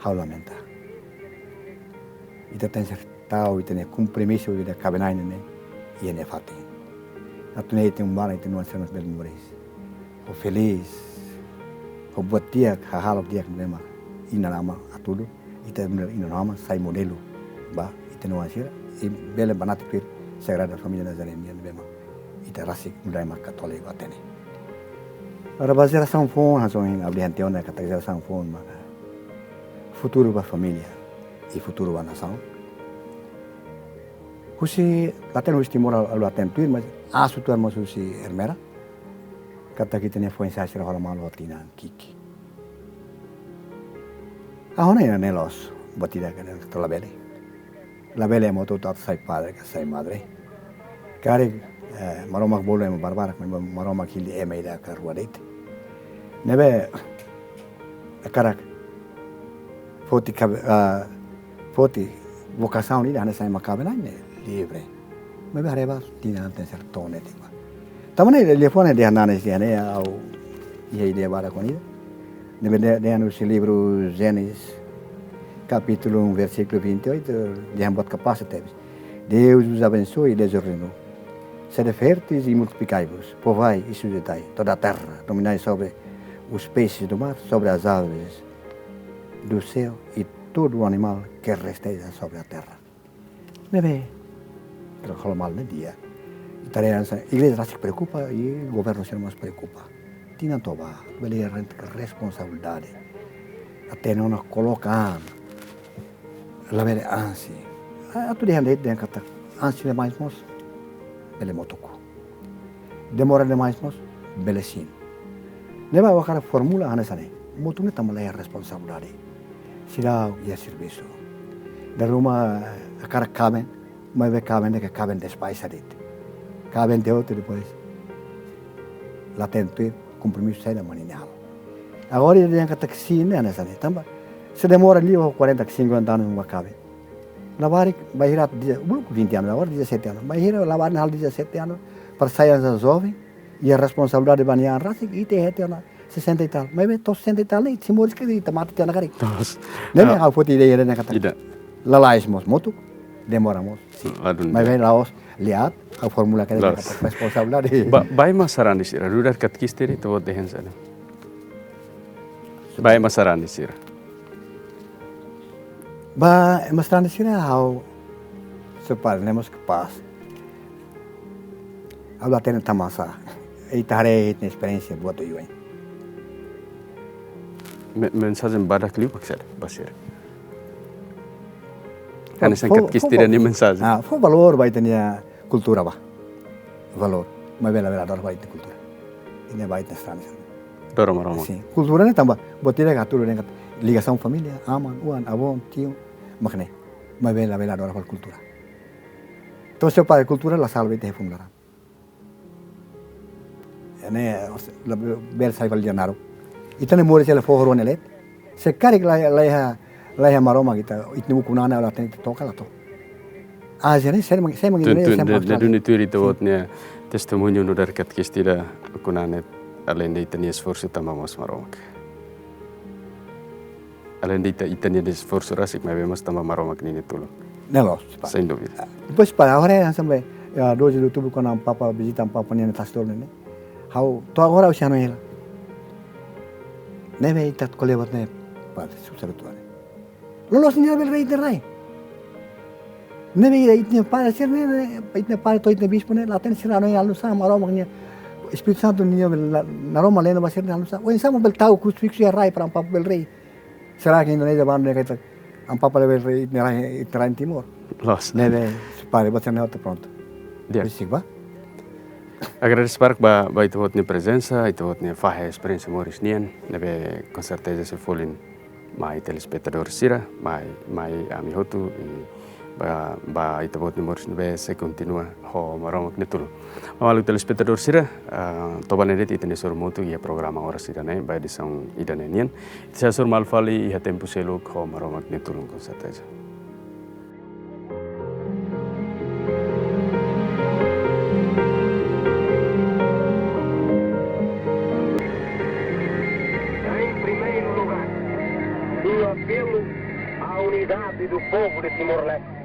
Ha'u lamenta. Ita tenke tau ita-nia kompromisu ida kaben-na'in ne'e iha nia fatin. Atu nune'e ita-nia barak, ita-nia oan sira mós bele moris ho felís, ho buat di'ak, hahalok di'ak ne'ebé mak inan-aman hatudu, ita nune'e inan-aman sai modelu ba ita-nia oan sira, i bele banati tuir Sagrada Família Nazaré nian ne'ebé mak ita rasik nune'e ema katóliku hatene. Agora ba jerasaun foun, hanesan ohin ha'u dehan tiha ona katak jerasaun foun maka futuru ba família i futuru ba nasaun. Husi, la hatene husi Timor ha'u la hatene tuir, mas asu tuan mós husi Ermera. Katak ita-nia foin-sa'e sira hola malu ho tinan ki'ik. Ha'u hanoin ne'e la'ós buat ida ke la bele. Labele ema hotu-hotu atu sai padre ka sai madre. Karik, eh, Maromak bolu ema barbarak, Maromak hili ema ida ka rua de'it. Ne'ebé, hakarak foti kabe-, ah, foti vokasaun ida hanesan ema kaben ne'e livre. Maibé haree ba tinan tenke ser tone tiba. Tanba ne'e, liafuan ne'e dehan nanis dehan ne'e, ha'u iha ideia barak ho nia. Ne'ebé dehan husi livru Génesis, kapítulu um, versíkulu vinte e oito, dehan buat kapás tebes: Deus vos abençoe e lhes ordenou: Sede férteis e multiplicai-vos, povoai e sujeitai toda a terra, dominai sobre os peixes do mar, sobre as aves do céu e todo o animal que rasteja sobre a terra. Ne'ebé, tra halo mal ne'e di'ak. Ita haree hanesan igreja rasik preokupa i governu sira mós preokupa. Tinan toba, bele rent responsabilidade. Até nona koloka an. Labele ansi. Ah, atu dehan de'it dehan katak ansi demais mós bele motuk. Demora demais mós bele sin. Ne'ebé ha'u hakarak formula hanesan ne'e. Motuk ne'e tanba laiha responsabilidade. Seidauk iha servisu. Dala ruma hakarak kaben, maibé kaben ne'e kaben despesa de'it. Kaben tiha hotu depois la tenke tuir kompromisu saida mak nia halo. Agora ida dehan katak sin ne'e hanesan ne'e. Tanba se demora liu quarenta, cinquenta anos ba kaben. Labarik bainhira dia, belum vinte anos, agora dezassete anos. Bainhira labarik halo dezassete anos, para sai hanesan joven, iha responsabilidade ba nia an rasik, ita hetan ona sessenta e tal. Maibé to'o sessenta e tal ne'e, se moris karik ita mate tiha ona karik. Loos. Ne'e, ah, ha'u foti ideia ne'e katak. Ida. Lalais mós motuk, demora mós. Sin. Ladún. Maibé la'ós lihat, ha'u formula karik. Loos. Katak responsabilidade. Ba, ba ema sarani sira, nu'udar katekista ita-boot dehan hanesan ne'e. Ba ema sarani sira. Ba ema sarani sira ha'u, se para ne'e mós kapás. Ha'u la hatene tanba sá. Ita haree ita-nia esperiénsia buat oioin. Me-, mensajen badak liu ba sira, ba sira. Hanesan fó, katekista fó, ida-nia mensajen. Ah, fó valór ba ita-nia kultura ba. Valór. Maibé labele hadoras ba ita-nia kultura. Ida-ne'e ba ita-nia sarani sira. Hadoras Maromak. Sin. Kultura ne'e tanba buat ida ka tudo ne'e ligasaun família, aman, oan, avó, tiu, mak ne'e. Maibé labele hadoras ba kultura. Entaun, se para kultura la salva ita iha funu laran. Ne'e, labele sai fali lia naruk. Ita ne'e moris hela foho rua ne'e de'it. Se karik la, laiha, laiha Maromak ita, ita-nia ukun-an la hatene ita toka la to'o. Ah, jadi saya meng-, saya meng-, tun, saya tun, meng-, de, de duni tuir ita-boot nia testemuñu nu'udar katekista ida, ukun-an ne'e, além de ita-nia esforsu tanba mós Maromak. Além de ita, ita-nia esforsu rasik, maibé mós tanba Maromak ninia tulun. Ne'e loos, Padre. Sem dúvida. Ah, depois, Padre, agora hanesan, ah, doze de outubro, kuandu Amu Papa vizita Amu Papa nia tasi-tolu ne'e. Ha'u, to'o agora ha'u sei hanoin hela. Ne'ebé ita ko'alia buat ne'e, Padre, susar tuan. Loloos nia bele rai ita-nia rai. Ne'ebé ita-nia padre sira ne'e, ita-nia padre to'o ita-nia bispu ne'e, la hatene sira hanoin halo nusá, Maromak nia Espíritu Santu nia bele la-, naroman lena ba sira ne'e halo nusá. Oinsá mak bele tau krusifiksu iha rai para Amu Papa bele rai. Será que Indonézia bandu ne'e katak Amu Papa labele rai, ita-nia rai, ita-nia rai Timor? Loos. Ne'ebé, para buat sira-ne'e hotu prontu. Di'ak. Besik ba? Agradese barak ba, ba ita-boot nia prezensa, ita-boot nia fahe esperiénsia moris nian, ne'ebé com certeza sei folin mai telespetadór sira, mai, mai ami hotu, i ba, ba ita-boot nia moris ne'ebé sei kontinua ho Maromak nia tulun. Maluk telespetadór sira, ah, to'o ba ne'e de'it ita-nia sorumutu iha programa Oras Ida-ne'e, ba edisaun ida-ne'e nian. Ita sei hasoru malu fali iha tempu seluk ho Maromak nia tulun com certeza. Em primeiro lugar, meu apelo à unidade do povo de Timor-Leste.